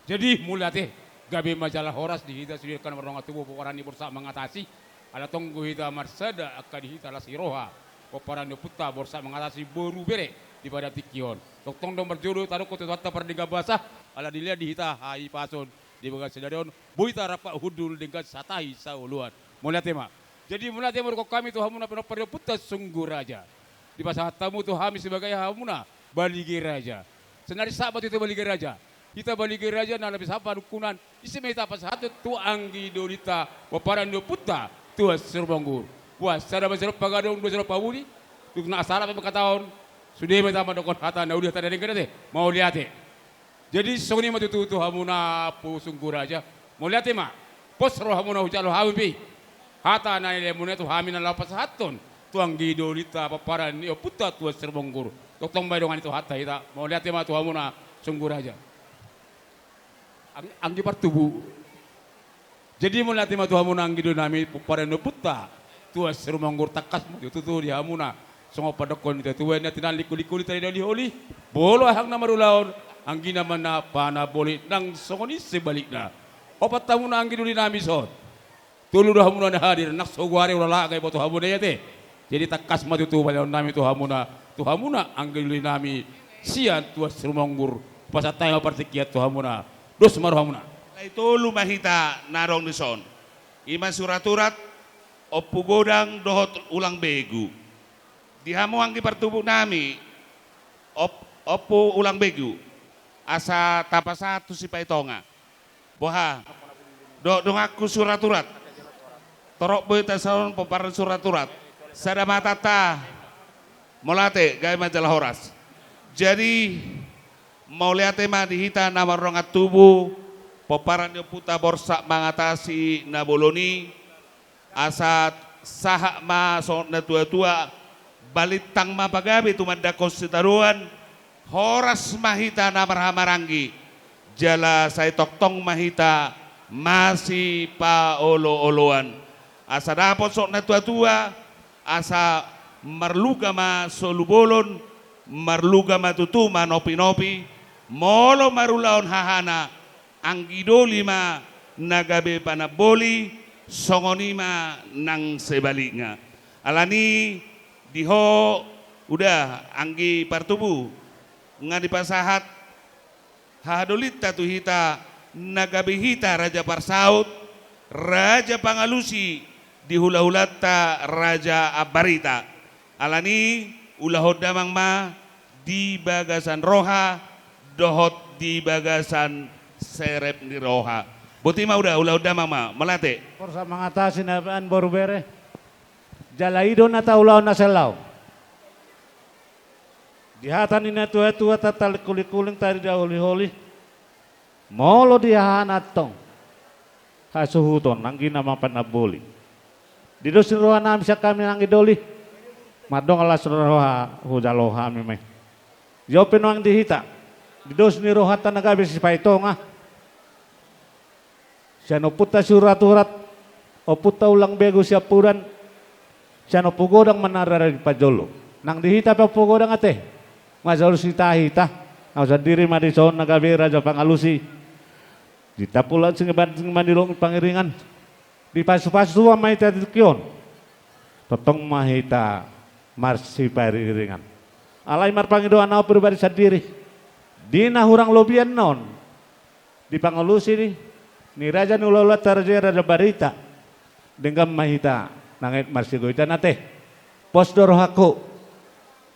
Jadi mauliate, gabe ma jala horas di hita sude angka na mardongan tubu pomparan ni Borsak Mangatasi. Ala tonggo hita marsada angka di hita las ni roha pomparan ni ompunta Borsak Mangatasi boru bere di pada tingki on. Tongtong do marjolo tadokkon tu Tuhanta pardenggan basa, ala dilehon di hita hahipason di bagasan sadari on, boi tarap hundul denggan satahi saoloan. Mauliate ma. Jadi mauliate ma dokkon hami tu hamuna pinompar ni ompunta Sunggu Raja. Dipasahat hamu tu hami sebagai hamuna Baliga Raja. Sonari sahat ma tu hita Baliga Raja. Hita Baliga Raja na laho sahat panungkunan, ise ma hita pasahathon tu anggi dolinta pomparan ni ompunta Tuan Sirumonggur. Boha, sada ma jalo pagadong, dua jalo pamuli. Dung na asal pe mangkatahon, sude ma hita mandokkon hata na uli, hata na denggan, ate. Mauliate. Jadi songon i ma tutu tu hamuna Ompu Sunggu Raja. Mauliate ma. Pos rohamuna hujalo hami pe hata na nilehonmuna tu hami na laho pasahathon tu anggi dolinta pomparan ni ompunta Tuan Sirumonggur. Tongtong ma didongani Tuhanta hita. Mauliate ma tu hamuna Sunggu Raja. Ang-, anggi partubu. Jadi mauliate ma tu hamuna anggi doli nami pomparan ni ompunta Tuan Sirumonggur. Tangkas ma tutu di hamuna songon pandokkon ni tuatua, ninna tinallik, kulikuli, tali doli holi, molo hahang na marulaon, anggina ma na panamboli, nang songon i sebalikna. Opat hamuna anggi doli nami dison. Tolu do hamuna na hadir, nang so goari ulaon laga iboto hamuna i, ate. Jadi tangkas ma tutu palehonon nami tu hamuna, tu hamuna anggi doli nami sian Tuan Sirumonggur. Pasahat hami ma partingkian tu hamuna. Dos ma rohamuna. Alai tolu ma hita na adong dison. I ma si Uraturat, Ompu Godang dohot Ulang Begu. Di hamu anggi partubu nami, Op-, Ompu Ulang Begu, asa tapasahat tu Sipaitonga. Boha, dohot donganku si Uraturat. Torop boi tasahat pomparan ni si Uraturat. Sada ma hatanta. Mauliate, gabe ma jala horas. Jadi mauliate ma di hita na mardongan tubu pomparan ni ompunta Borsak Mangatasi na bolon i. Asa sahat ma songon natuatua, balintang ma pagabe tumandangkon sitadoan, horas ma hita na marhahamaranggi, jala sai tongtong ma hita masipaolooloan. Asa dapot songon natuatua, asa marluga ma solu bolon, marluga ma tutu manopinopi, molo marulaon hahana, anggi doli ma na gabe panamboli, songon i ma nang sebalikna. Alani di ho, uda, anggi partubu, nga dipasahat hahadolinta tu hita, na gabe hita raja parsaut, raja pangalusi di hulahulanta Raja Ambarita. Alani, ulahon damang ma di bagasan roha dohot di bagasan serep ni roha. Boti ma uda, ulahon damang ma, mauliate. Forsa mangatasi na baen boru bere. Jala i do na taulahon na sian laho. Di hata ni na tuatua, tatalingkulingkuling, tarida holiholi. Molo di hahana antong hasuhuton, anggi nama panamboli. Di dos ni rohanami sian hami anggi doli, mandok las ni roha hujalo hami ma i. Jolo pe nuaeng di hita, di dos ni rohanta na gabe sipaitonga. Sian ompunta Siuraturat, ompunta Ulang Begu Siampudan, sian Ompu Godang ma na rade di parjolo. Nang di hita pe Ompu Godang ate, manjalo sitahita, au sandiri ma dison na gabe raja pangalusi. Di tampulan singibanting ma di lomo pangiringan, dipasupasu Tuhan ma hita di tingki on. Tongtong ma hita marsipariringan. Alai marpangidoan au pribadi sandiri, di na hurang lobianna on, di pangalusi ni raja ni hulahulanta raja i, Raja Ambarita, denggan ma hita nang i marsigoitan ate. Pos do rohangku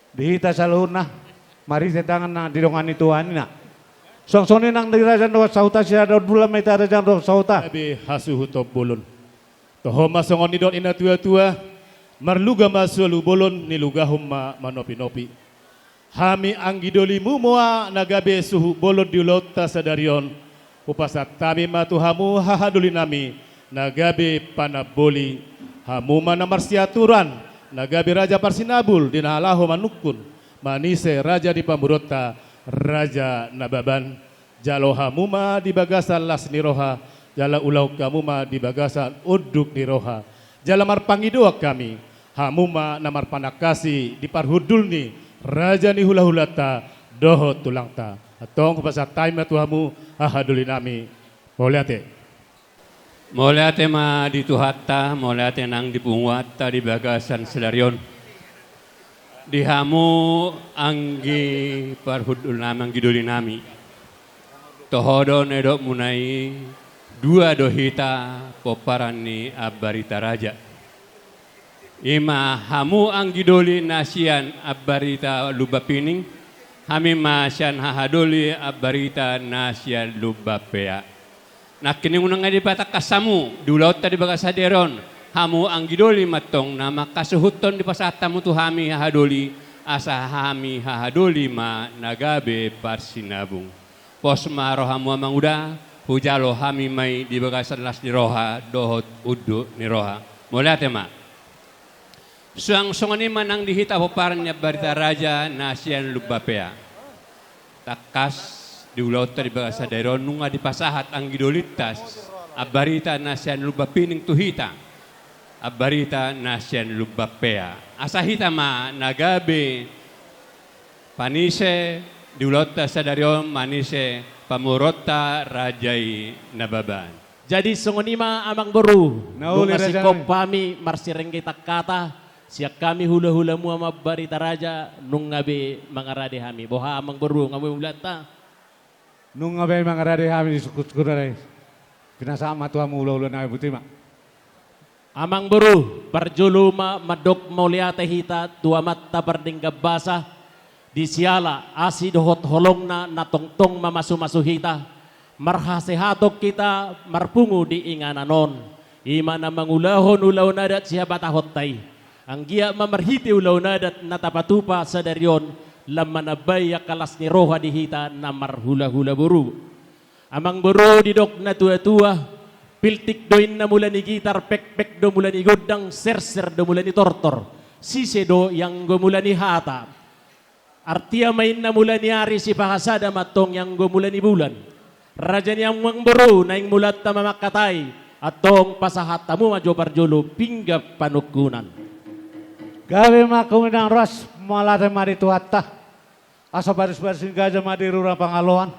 di hita saluhutna, marhite tangan na didongani Tuhan i na. Suang songon i nang di raja ni dongan sahuta, sisada bulan ma hita raja ni dongan sahuta. Gabe hasuhuton bolon. Toho ma songon nidok ni na tuatua, marluga ma solu bolon, nilugahon ma manopinopi. Hami anggi dolimu ma na gabe suhut bolon di ulaonta sadari on, hupasahat hami ma tu hamu hahadolinami na gabe panamboli. Hamu ma na marsiaturan, na gabe raja parsinabul di na laho manungkun, manise raja ni pamoruonta Raja Nababan. Jalo hamu ma di bagasan las ni roha, jala ulahon hamu ma di bagasan unduk ni roha. Jala marpangidoan hami, hamu ma na marpanangkasi di parhundul ni raja ni hulahulanta dohot tulangta. Antong hupasahat hami ma tu hamu hahadolinami. Mauliate. Mauliate ma di Tuhanta, mauliate nang di punguanta di bagasan sadari on. Di hamu anggi parhundulnami, anggi dolinami. Toho do na nidokmuna i, dua do hita pomparan ni Ambarita Raja. I ma hamu anggi doli na sian Ambarita Lumban Pining, hami ma sian hahadoli Ambarita na sian Lumban Pea. Nangkining unang nunga dipatangkas hamu di ulaonta di bagasan sadari on, hamu anggi doli ma antong na mangkasuhuthon dipasahat hamu tu hami hahadoli, asa hami hahadoli ma na gabe parsinabung. Pos ma rohamu amang uda, hujalo hami ma i di bagasan las ni roha dohot unduk ni roha. Mauliate ma. Suang songon i ma nang di hita pomparan ni Ambarita Raja na sian Lumban Pea. Tangkas di ulaonta di bagasan sadari on nunga dipasahat anggi dolinta Ambarita na sian Lumban Pining tu hita, Ambarita na sian Lumban Pea. Asa hita ma na gabe panise di ulaonta sadari on, manise pamoruonta Raja i Nababan. Jadi songon i ma amang boru, na uli nunga raja singkop nami, hami marsirenggetan hata sian hami hulahulamu Ambarita Raja, nunga be mangarade hami. Boha amang boru, nunga be mauliatta? Nunga be mangarade hami di sungkunsungkun on. Pinasahat ma tu hamu hulahulanami, boti ma. Amang boru, parjolo ma mandok mauliate hita tu Amanta Pardenggan Basa, di siala asi dohot holongna na tongtong mamasumasu hita, marhasehaton hita marpungu di inganan on. I ma na mangulahon ulaon adat sihabatahonta i. Anggiat ma marhite ulaon adat na tapatupa sadari on, lam manambai angka las ni roha di hita na marhulahula boru. Amang boru, didok na tuatua, piltik do inna mula ni gitar, pekpek do mula ni gondang, serser do mula ni tortor, sise do ianggo mula ni hata. Artia ma inna mula ni ari, sipahasada ma antong ianggo mula ni bulan. Raja ni amang boru, naeng mulaanta ma mangkatai, antong pasahat hamu ma jo parjolo pinggan panungkunan. Gabe ma hamu inang ras, mauliate ma di Tuhanta. Asa barisbaris ni gaja ma di rura pangaloan.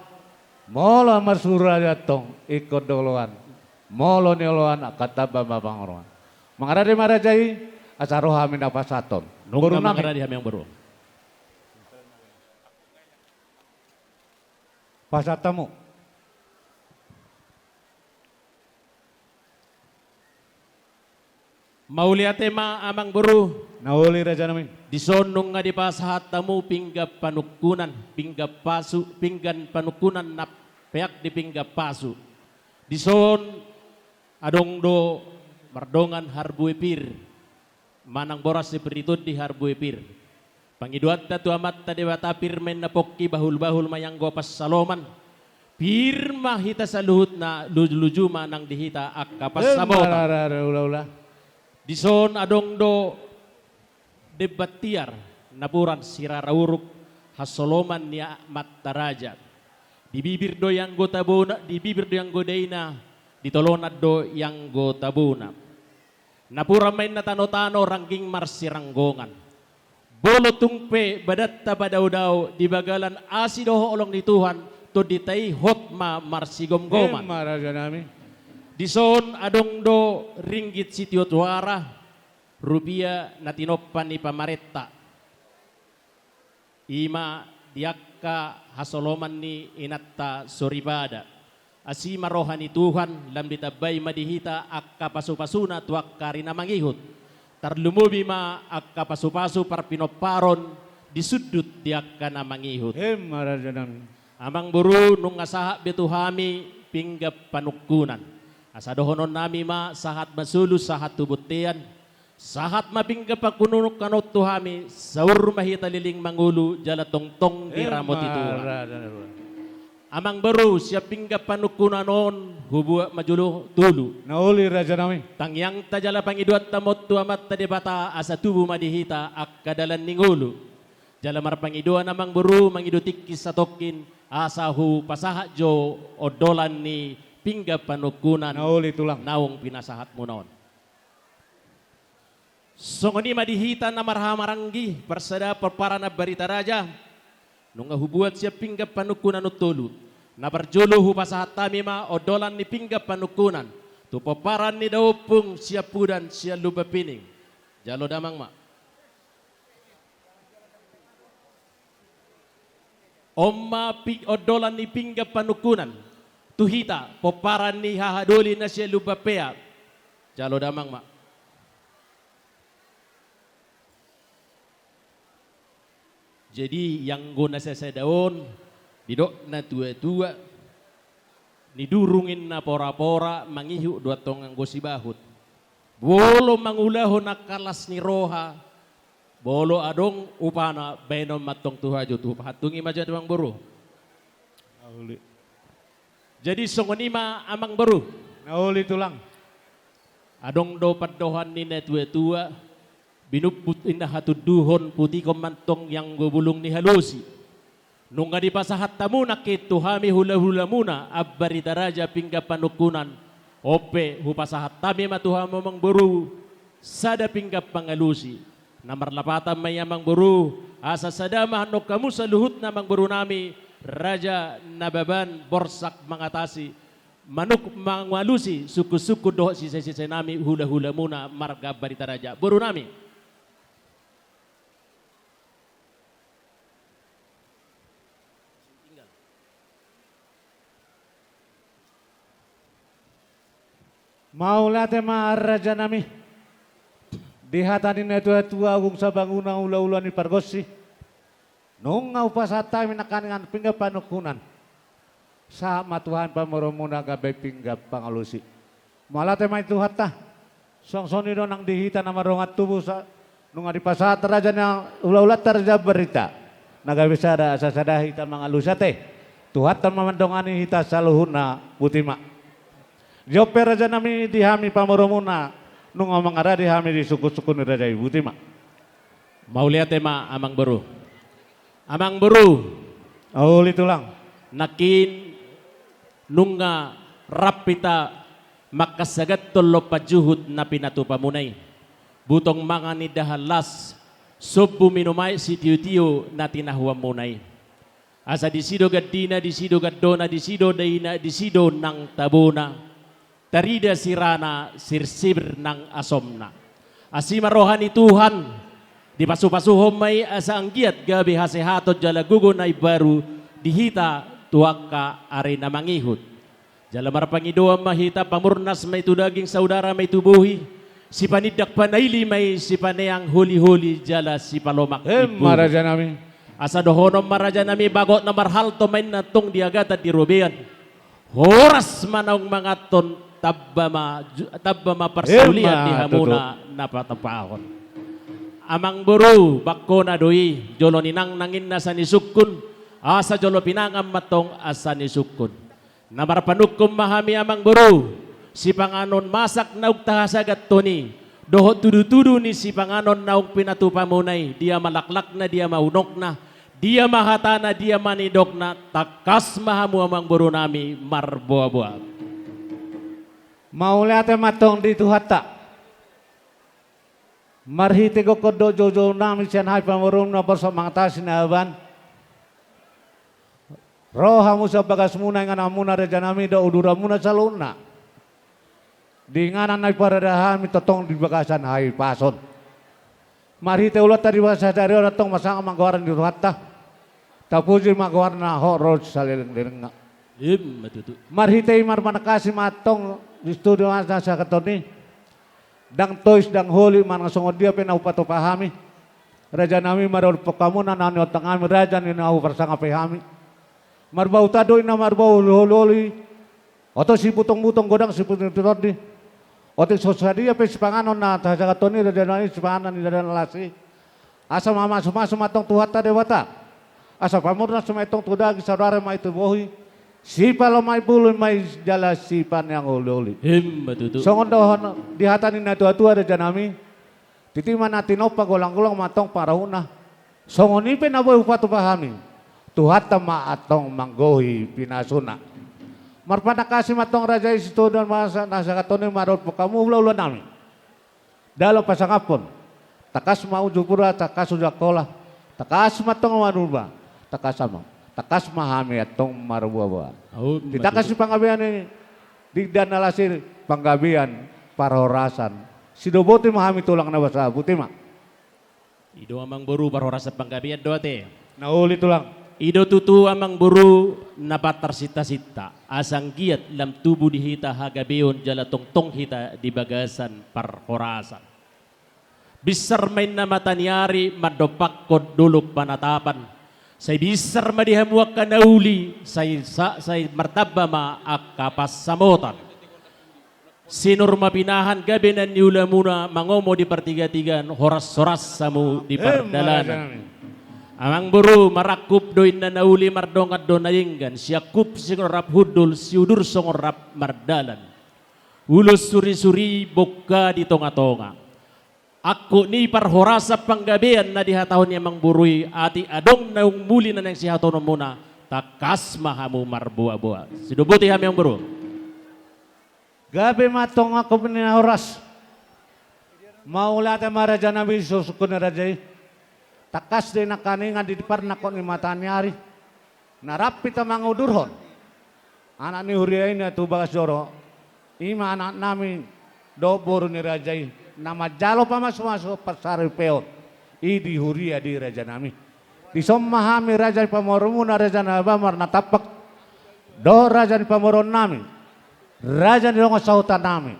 Molo marsuru raja antong ingkon do oloan. Molo ni oloan angka tamba ma pangorongan. Mangarade ma raja i, asa ro hami na pasahathon. Nunga boru nami. Mangarade hami, amang boru. Pasahat hamu. Mauliate ma, amang boru. Na uli, raja nami. Dison nunga dipasahat hamu pinggan panungkunan, pinggan pasu, pinggan panungkunan na peak di pinggan pasu. Dison adong do mardongan harbue pir, manang boras sipir i tondi harbue pir. Pangidoanta tu Amanta Debata, pir ma inna pongki, bahulbahul ma i anggo pansalongan. Pir ma hita saluhutna, lujuluju ma nang di hita angka pansamotan. Emma rara ulaula. Dison adong do demban tiar, napuran sirara uruk, hasoloman ni amanta raja. Di bibir do i anggo tabona, di bibir do i anggo daina, di tolonan do i anggo tabona. Napuran ma inna tanotano, rangging marsiranggongan. Molo tung pe badanta padaodao di bagalan asi dohot holong ni Tuhan, tondinta i hot ma marsigomgoman. Emma, raja nami. Dison adong do ringgit sitio tuara, rupia na tinompa ni pamarenta. I ma di angka hasoloman ni inanta soripada. Asi ma roha ni Tuhan, lam ditambai ma di hita angka pasupasuna tu angka ari na mangihut. Tarlumobi ma angka pasupasu parpinomparon di sundut di angka na mangihut. Emma, raja nami. Amang boru, nunga sahat be tu hami pinggan panungkunan. Asa dohonon nami ma, sahat ma solu, sahat tu bontean. Sahat ma pinggan panungkunan on tu hami, saur ma hita leleng mangolu, jala tongtong diramoti Tuhan. Emma rara. Amang boru, sian pinggan panungkunan on hubuat ma jolo tolu. Na uli, raja nami. Tangiangta jala pangidoanta ma on tu Amanta Debata, asa tubu ma di hita angka dalan ni ngolu. Jala marpangidoan, amang boru, mangido tingki satongkin, asa hupasahat jo ondolan ni pinggan panungkunan. Na uli, tulang. Naung pinasahatmuna on. Songon i ma di hita na marhahamaranggi, parsada pomparan Ambarita Raja, nunga hubuat sian pinggan panungkunan on tolu. Na parjolo hupasahat hami ma ondolan ni pinggan panungkunan tu pomparan ni daompung Siampudan sian Lumban Pining. Jalo damang ma. On ma pi-, ondolan ni pinggan panungkunan tu hita, pomparan ni hahadoli na sian Lumban Pea. Jalo damang ma. Jadi, anggo na sasada on, didok na tuatua, nidurung inna porapora, mangihut do antong anggo sibahut. Molo mangulahon angka las ni roha, molo adong upana, baenon ma antong tu hajut. Hupahantungi ma jo, amang boru. Jadi songon i ma, amang boru. Na uli, tulang. Adong do pandohan ni na tuatua, binumbut inna hatunduhon, putikon ma antong anggo bulung ni halosi. Nunga dipasahat hamu nangkin tu hami hulahulamuna Ambarita Raja pinggan panungkunan. On pe hupasahat hami ma tu hamu, amang boru, sada pinggan pangalusi. Na marlapatan ma i, amang boru, asa sada ma annon hamu saluhutna, amang boru nami, Raja Nababan Borsak Mangatasi, manuk mangalusi sungkunsungkun dohot sisesese nami hulahulamuna marga Ambarita Raja. Boru nami. Mauliate ma, raja nami. Di hata ni na tuatua, Ogung Sabanguna, ulaula ni pargonsi, nunga hupasahat hami nangkaningan pinggan panungkunan. Sahat ma tu hami pamoruonmuna gabe pinggan pangalusi. Mauliate ma di Tuhanta. Songon i do nang di hita na mardongan tubu, sa-, nunga dipasahat raja na ulaulanta Raja Ambarita, na gabe sada, asa sada hita mangalusi ate. Tuhanta ma mandongani hita saluhutna, botima. Jop pe, raja nami, di hami pamoruonmuna, nunga mangarade hami di sungkunsungkun ni raja i, botima. Mauliate ma, amang boru. Amang boru. Uli, tulang. Nangkin nunga rap hita mangkasagathon lompan juhut na pinatupamuna i. Butong mangan indahan las, sombu minum aek sitiotio na tinahuanmuna i. Asa disi do gandina, disi do gandona, disi do daina, disi do nang tabona. tarida sirana sirsir nang asomna. Asi ma roha ni Tuhan, dipasupasuhon ma i asa anggiat gabe hasehaton jala gogo na imbaru di hita tu angka ari na mangihut. Jala marpangidoan ma hita, pamurnas ma i tu daging, saudara ma i tu bohi, sipanindak panaili ma i, sipaneang holiholi jala sipalomak. Emma, imburu. Raja nami. Asa dohonon ma, raja nami, bagot na marhalto ma inna tong di agatan di robean. Horas ma naung manganhon, tamba ma ju-, tamba ma parsaulian. Emma, di hamuna tutu. Na patupahon. Amang boru, bangkona do i, jolo ninangnang inna asa nisungkun, asa jolo pinangan ma tong asa nisungkun. Na marpanungkun ma hami, amang boru, sipanganon masak naung tahasaganhon i, dohot tudutudu ni sipanganon naung pinatupamuna i, dia ma laklakna, dia ma unokna, dia ma hatana, dia ma nidokna, tangkas ma hamu, amang boru nami, marboaboa. Mauliate ma tong di Tuhanta. Marhite gokhon dohot joujou nami sian hami pamoruonmuna, borsak mangatasi na aban. Ro hamu sian bagasmuna, ingananmuna, raja nami, dohot uduranmuna saluhutna. Di inganan na diparade hami tongtong di bagasan hahipason. Marhite ulaonta di bagasan sadari on antong, marsangap ma goarna di Tuhanta. Tapuji ma goarna hot ro salelenglelengna. Emma tutu. Marhite i marpanangkasi ma antong di studio na sahat on i. Ndang tois, ndang holi, manang songon dia pe na hupatupa hami, raja nami, maradophon hamuna na niontang hami, raja ni na huparsangapi hami. Marbahuta do i na marbau holiholi. Oto sibutong-butong godang sibutong tondi. Otik so sadia pe sipanganon na tahasaganhon i, raja nami, sipanganon ni raja na las i. Asa mamasumasu ma antong Tuhanta Debata. Asa pamurnas ma i antong tu daging, saudara ma i tu bohi. Sipalomak imbulu ma i jala sipaneang holiholi. Emma tutu. Songon dohonon di hata ni natuatua, raja nami. Titi ma na tinompa, golanggolang ma antong parahutna. Songon i pe na boi hupatupa hami, Tuhanta ma antong manggohi pinasuna. Marpanangkasi ma antong raja i, situtu na masa na sahat on i maradophon hamu hulahula nami. Dalan pasangaphon, tangkas ma uju pura, tangkas uju Angkola, tangkas ma antong Manurba, tangkas ma, tangkas ma hami antong marboaboa. Au, di tangkas ni panggabean i, di dana las i, panggabean parhorasan. Sidoboti ma hami tulang na basa, boti ma. I do, amang boru, parhorasan panggabean do ate. Na uli, tulang. I do tutu, amang boru, na patarsintasinta, asa anggiat lam tubu di hita hagabeon jala tongtong hita di bagasan parhorasan. Binsar ma inna mata ni ari mandompakhon dolok panatapan. Sai binsar ma di hamu angka na uli, sai sa-, sai martamba ma angka pansamotan. Sinur ma pinahan gabe na niulamuna, mangomo di partigatigaan, horashoras hamu di pardalanan. Emma, raja nami. Amang boru, marangkup do inna na uli, mardongan do na denggan, siangkup songon rap hundul, siudur songon rap mardalan. Ulos surisuri, bongka di tongatonga. Angkup ni parhorasan panggabean na dihatahon ni amang boru i, atik adong naung muli na naeng sihatononmuna, tangkas ma hamu marboaboa. Sidoboti hami, amang boru. Gabe ma antong angkup ni na horas. Mauliate ma, raja nami, sungkunsungkun ni raja i. Tangkas do i nangkaningan di parnangkok ni mata ni ari, na rap hita mangudurhon anak ni huria i na tu bagas joro. I ma anak nami dohot boru ni raja i, na manjalo pamasumasu parsaripeon i di huria di, raja nami. Dison ma hami, raja ni pamoruonmuna, raja Naba, marnatampak, dohot raja ni pamoruon nami, raja ni dongan sahuta nami.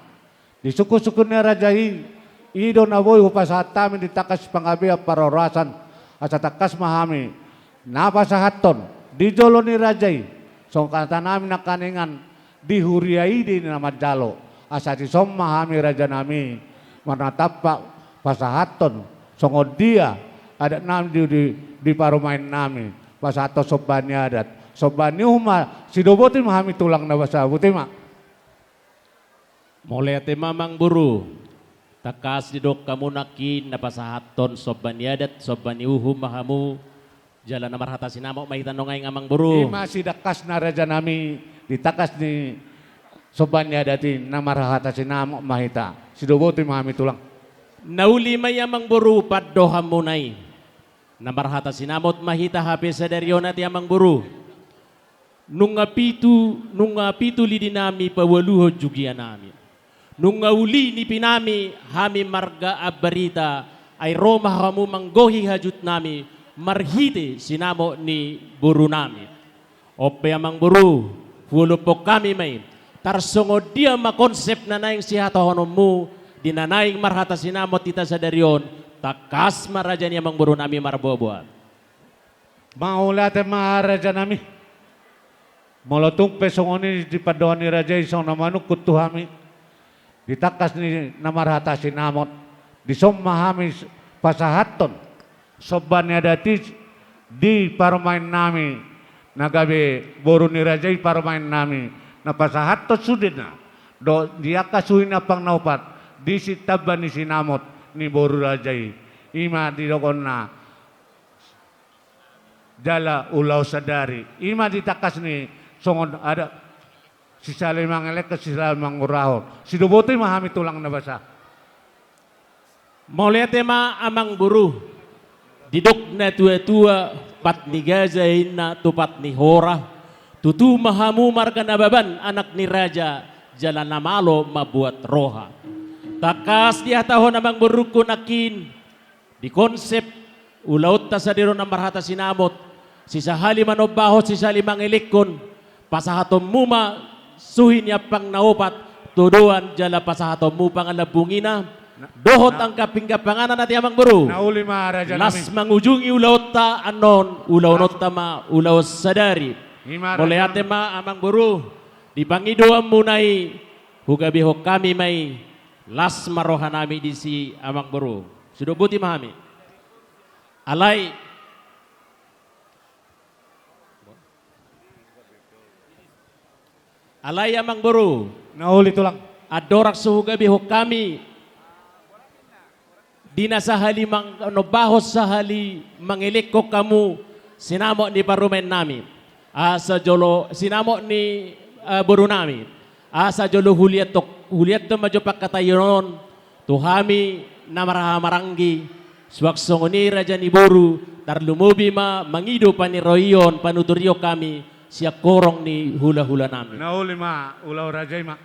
Di sungkunsungkun ni raja i, i do na boi hupasahat hami di tangkas panggabean parhorasan, asa tangkas ma hami na pasahathon di jolo ni raja i, songon hata nami nangkaningan, di huria i do i na manjalo. Asa dison ma hami, raja nami, marnatampak pasahathon songon dia adat nami di, di, di parumaen nami, pasahathon somba ni adat, somba ni uhum ma, sidoboti ma hami tulang na basa, boti ma. Mauliate ma, amang boru. Tangkas didok hamu nangkin na pasahathon somba ni adat, somba ni uhum ma hamu, jala na marhata sinamot ma hita nuaeng, amang boru. I ma sidangkasna, raja nami, di tangkas ni somba ni adat i na marhata sinamot ma hita. Sidoboti ma hami tulang. Na uli ma i, amang boru, pandohanmuna i. Na marhata sinamot ma hita hape sadari on ate, amang boru. Nunga pitu, nunga pitu lidi nami paualuhon jugia nami. Nunga uli nipi nami hami marga Ambarita, ai ro ma hamu manggohi hajut nami marhite sinamot ni boru nami. On pe amang boru, huolophon hami ma i. Tarsongon dia ma konsep na naeng sihatahononmu di na naeng marhata sinamot hita sadari on, tangkas ma raja ni amang boru nami marboaboa. Mauliate ma raja nami. Molo tung pe songon i di pandohan ni raja i songon na manungkun tu hami, di tangkas ni na marhata sinamot, dison ma hami s-, pasahathon somba ni adat i di parumaen nami, na gabe boru ni raja i parumaen nami, na pasahathon sudena dohot di angka suhi ni ampang na opat, disi tamba ni sinamot ni boru raja i. I ma didokna jala ulaon sadari. I ma di tangkas ni songon adat, sisahali mangelekhon, sisahali mangurahon. Sidoboto i ma hami tulang na basa. Mauliate ma amang boru. Didok na tuatua, pat ni gaja inna tu pat ni hora. Tutu ma hamu marga Nababan, anak ni raja, jala na malo mambuat roha. Tangkas dihatahon amang borungku nangkin, di konsep ulaonta sadari on na marhata sinamot, sisahali manombahon, sisahali mangelekhon, pasahatonmu ma suhi ni ampang na opat, todoan jala pasahatonmu pangalambungina, na-, dohot na-, angka pinggan panganan ate amang boru. Na uli ma raja nami. Las mangujungi ulaonta annon, ulaonta ma ulaon sadari. I ma raja nami. Mauliate ma amang boru, di pangidoanmuna i, hugabehon hami ma i, las ma roha nami disi amang boru. Sudah boti ma hami. Alai. Alai amang boru. Na uli tulang. Andorang so hugabehon hami. Di na sahali mang-, manombahon sahali mangelekhon hamu sinamot ni parumaen nami. Asa jolo sinamot ni, eh, boru nami. Asa jolo huliat tok-, huliat ma jo pangkataion on. Tu hami na marhahamaranggi, suang songon i raja ni boru, tarlumobi ma mangido paniroion, panuturion hami, sian horong ni hulahula nami. Na uli ma, ulaon raja i ma.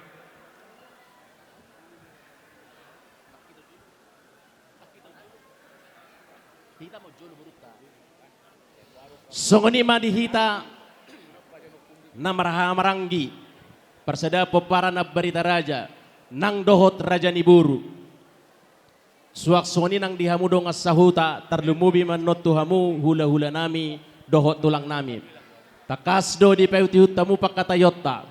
Songon i ma di hita na marhahamaranggi, parsada pomparan Ambarita Raja, nang dohot raja ni boru. Suang songon i nang di hamu dongan sahuta, tarlumobi ma annon tu hamu hulahula nami, dohot tulang nami. Tangkas do dipaihutihut hamu pangkataionta,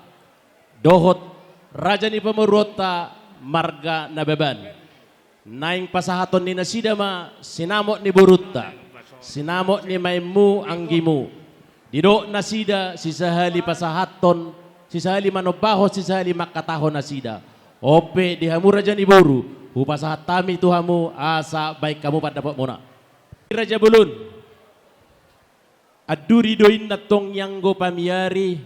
dohot raja ni pamoruonta marga Nababan. Naeng pasahaton ni nasida ma sinamot ni borunta, sinamot ni maenmu anggimu. Didok nasida sisahali pasahathon, sisahali manombahon, sisahali mangkatahon nasida. On pe di hamu raja ni boru, hupasahat hami tu hamu asa baen hamu pandapotmuna. Raja Bolon. Anduri do inna tong ianggo pamiari,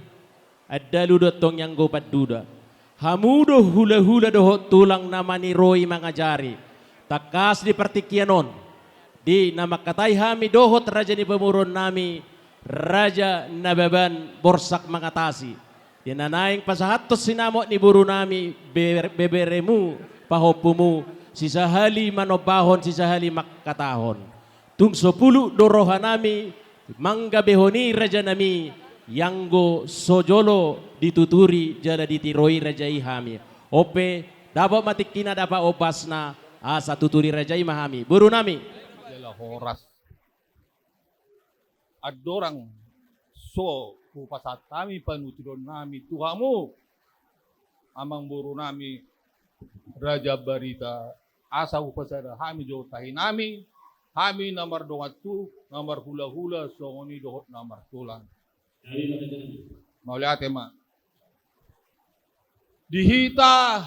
andalu do tong ianggo panduda. Hamu do hulahula dohot tulang na maniroi mangajari. Tangkas di partingkian on, di na mangkatai hami dohot raja ni pamoruon nami, Raja Nababan Borsak Mangatasi. Di na naeng pasahathon sinamot ni boru nami, ber-, beberemu, pahompumu, sisahali manombahon, sisahali mangkatahon. Tung so puluk do roha nami, manggabehon i raja nami, ianggo so jolo dituturi jala ditiroi raja i hami. On pe, dapot ma tingkina dapot ombasna, asa tuturi raja i ma hami. Boru nami. Jala horas. Andorang so hupasahat hami panuturion nami tu hamu, amang boru nami, Raja Ambarita, asa hupasada hami jo tahi nami, hami na mardongan tubu, na marhulahula, songon i dohot na martulang. Mauliate ma. Di hita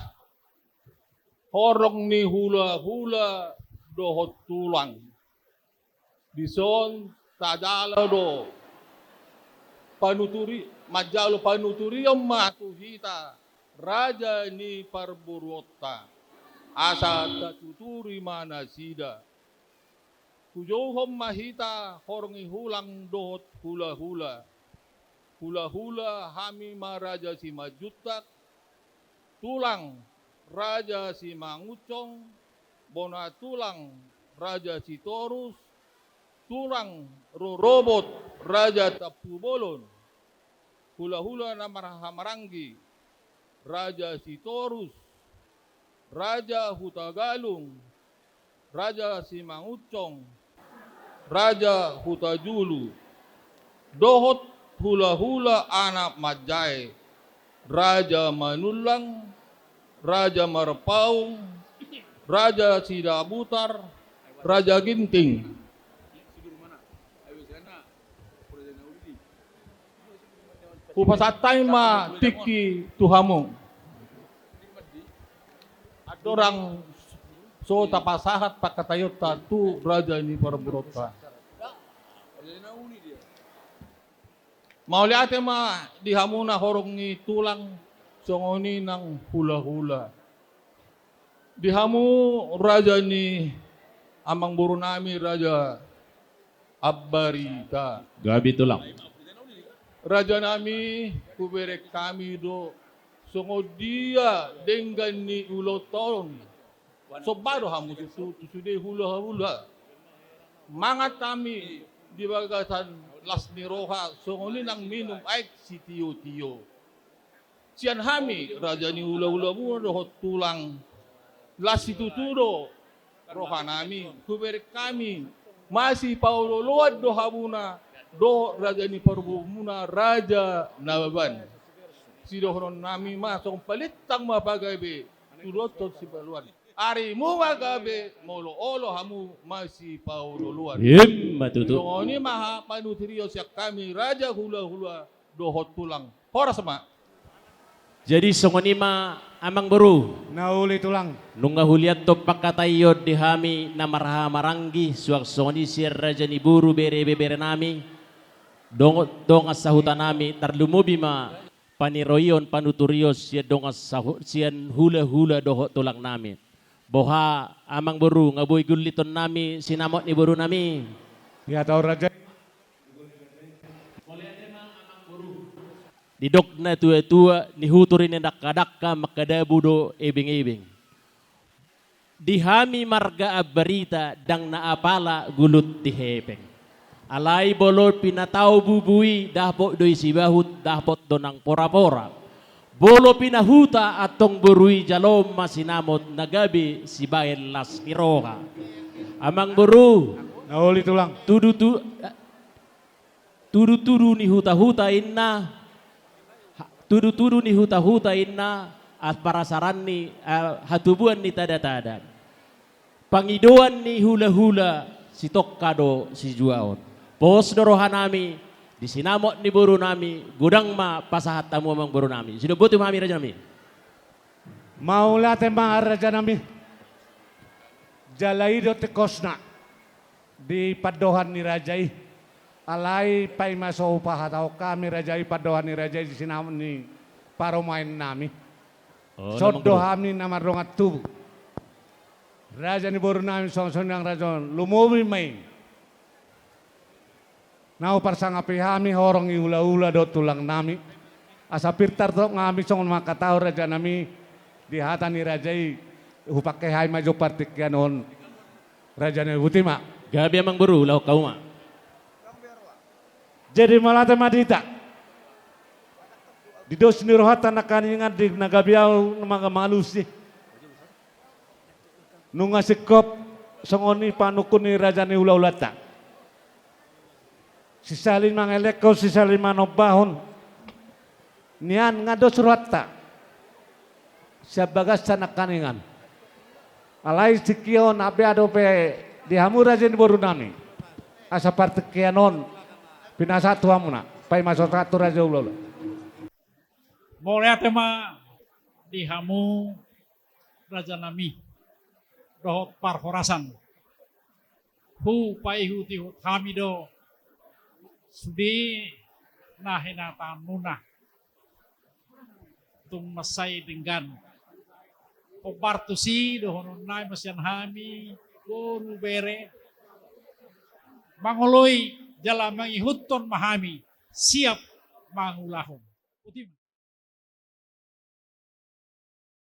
horong ni hulahula dohot tulang. Dison tajalo do panuturi, manjalo panuturion ma tu hita, raja ni parboruonta, asa tatuturi ma nasida. Hujouhon ma hita horong ni tulang dohot hulahula. Hulahula hami ma Raja Simanjuntak, tulang Raja Simangunsong, bona tulang Raja Sitorus, tulang rorobot Raja Tampubolon, hulahula na marhahamaranggi Raja Sitorus, Raja Hutagalung, Raja Simangunsong, Raja Hutajulu, dohot hulahula anak manjae, Raja Manullang, Raja Marpaung, Raja Sidabutar, Raja Ginting. Hupasahat hami ma tingki tu hamu. Andorang so tapasahat pangkataionta tu raja ni parboruonta, mauliate ma di hamu na horong ni tulang, songon i nang hulahula. Di hamu raja ni amangborunami Raja Ambarita. Gabe tulang. Rajanami, hubereng hami do songon dia denggan ni ulaonta on. Somba do hamu tutu tu sude hulahula. Mangan hami di bagasan las ni roha, songon i nang minum aek sitiotio. Sian hami raja ni hulahula muna dohot tulang, las situtu do rohanami, hubereng hami masipaolooloan do hamuna dohot raja ni parboruon muna Raja Nababan. Sidohononnami ma songon palintang ma pagabe, tudothon sipaoloan. Arimu ma gabe molo olo hamu masipaolooloan. Ima tutu. Songon i ma hata panuturion sian hami raja hulahula dohot tulang. Horas ma. Jadi songon i ma amangboru. Na uli tulang. Nunga huliathon pangkataion di hami na marhahamaranggi, suang songon i sian raja ni boru, bere, beberenami, dongan, dongan sahutanami, tarlumobi ma paniroion panuturion sian dongan sahu-, sian hulahula dohot tulangnami. Boha amangboru, nga boi gullitonnami sinamot ni borunami? Ia tau raja. Didok natuatua, nihutur ni dangkadangka, mangkadabu do ebengebeng. Di hami marga Ambarita ndang na apala gulut di hepeng. Alai molo pinatau bubu i, dapot do i sibahut, dapot do nang porapora. Molo pinahuta antong boru i, jalo ma sinamot na gabe sibaen las ni roha. Amangboru. Na uli tulang. Tudu tu-, tudutudu ni hutahuta inna, ha-, tudutudu ni hutahuta inna, ah, parasaran ni, ah, hatubuan ni tadatada. Pangidoan ni hulahula sitongka do sijuaon. Pos do rohanami di sinamot ni borunami, godang ma pasahat hamu amangborunami. Sidok botima hami rajanami. Mauliate ma rajanami. Jala i do tingkosna di pandohan ni raja i. Alai paima so hupahatahon hami raja i, pandohan ni raja i di sinamot ni parumaennami. Oh, songon do hami na mardongan tubu. Raja ni borunami songon songon i nang raja on, lumobi ma i. Na huparsangapi hami horong ni hulahula dohot tulangnami. Asa pintar do hami songon mangkatahon rajanami di hata ni raja i, hupangke hami ma jo partingkian on. Rajanami, botima. Gabe amangboru, laho hamu ma. Jadi mauliate ma di hita. Di dos ni rohanta nangkiningan, di na gabe ahu na mangalusi. Nunga singkop songon i panungkun ni raja ni hulahulanta. Sisali mangelekhon, sisali manombahon. Nian nga dos rohanta sian bagasna nangkiningan. Alai tingki on, abea dope di hamu raja ni borunami, asa partingkian on pinasahat tu hamuna, paima so sahat tu raja ni hulahula. Mauliate ma di hamu rajanami dohot parhorasan. Hupaihutihut hami do sude na hinataanmuna. Tung mansai denggan. Hombar tusi dohononnami ma sian hami, boru, bere, mangoloi jala mangihuthon ma hami, siap mangulahon. Boti ma.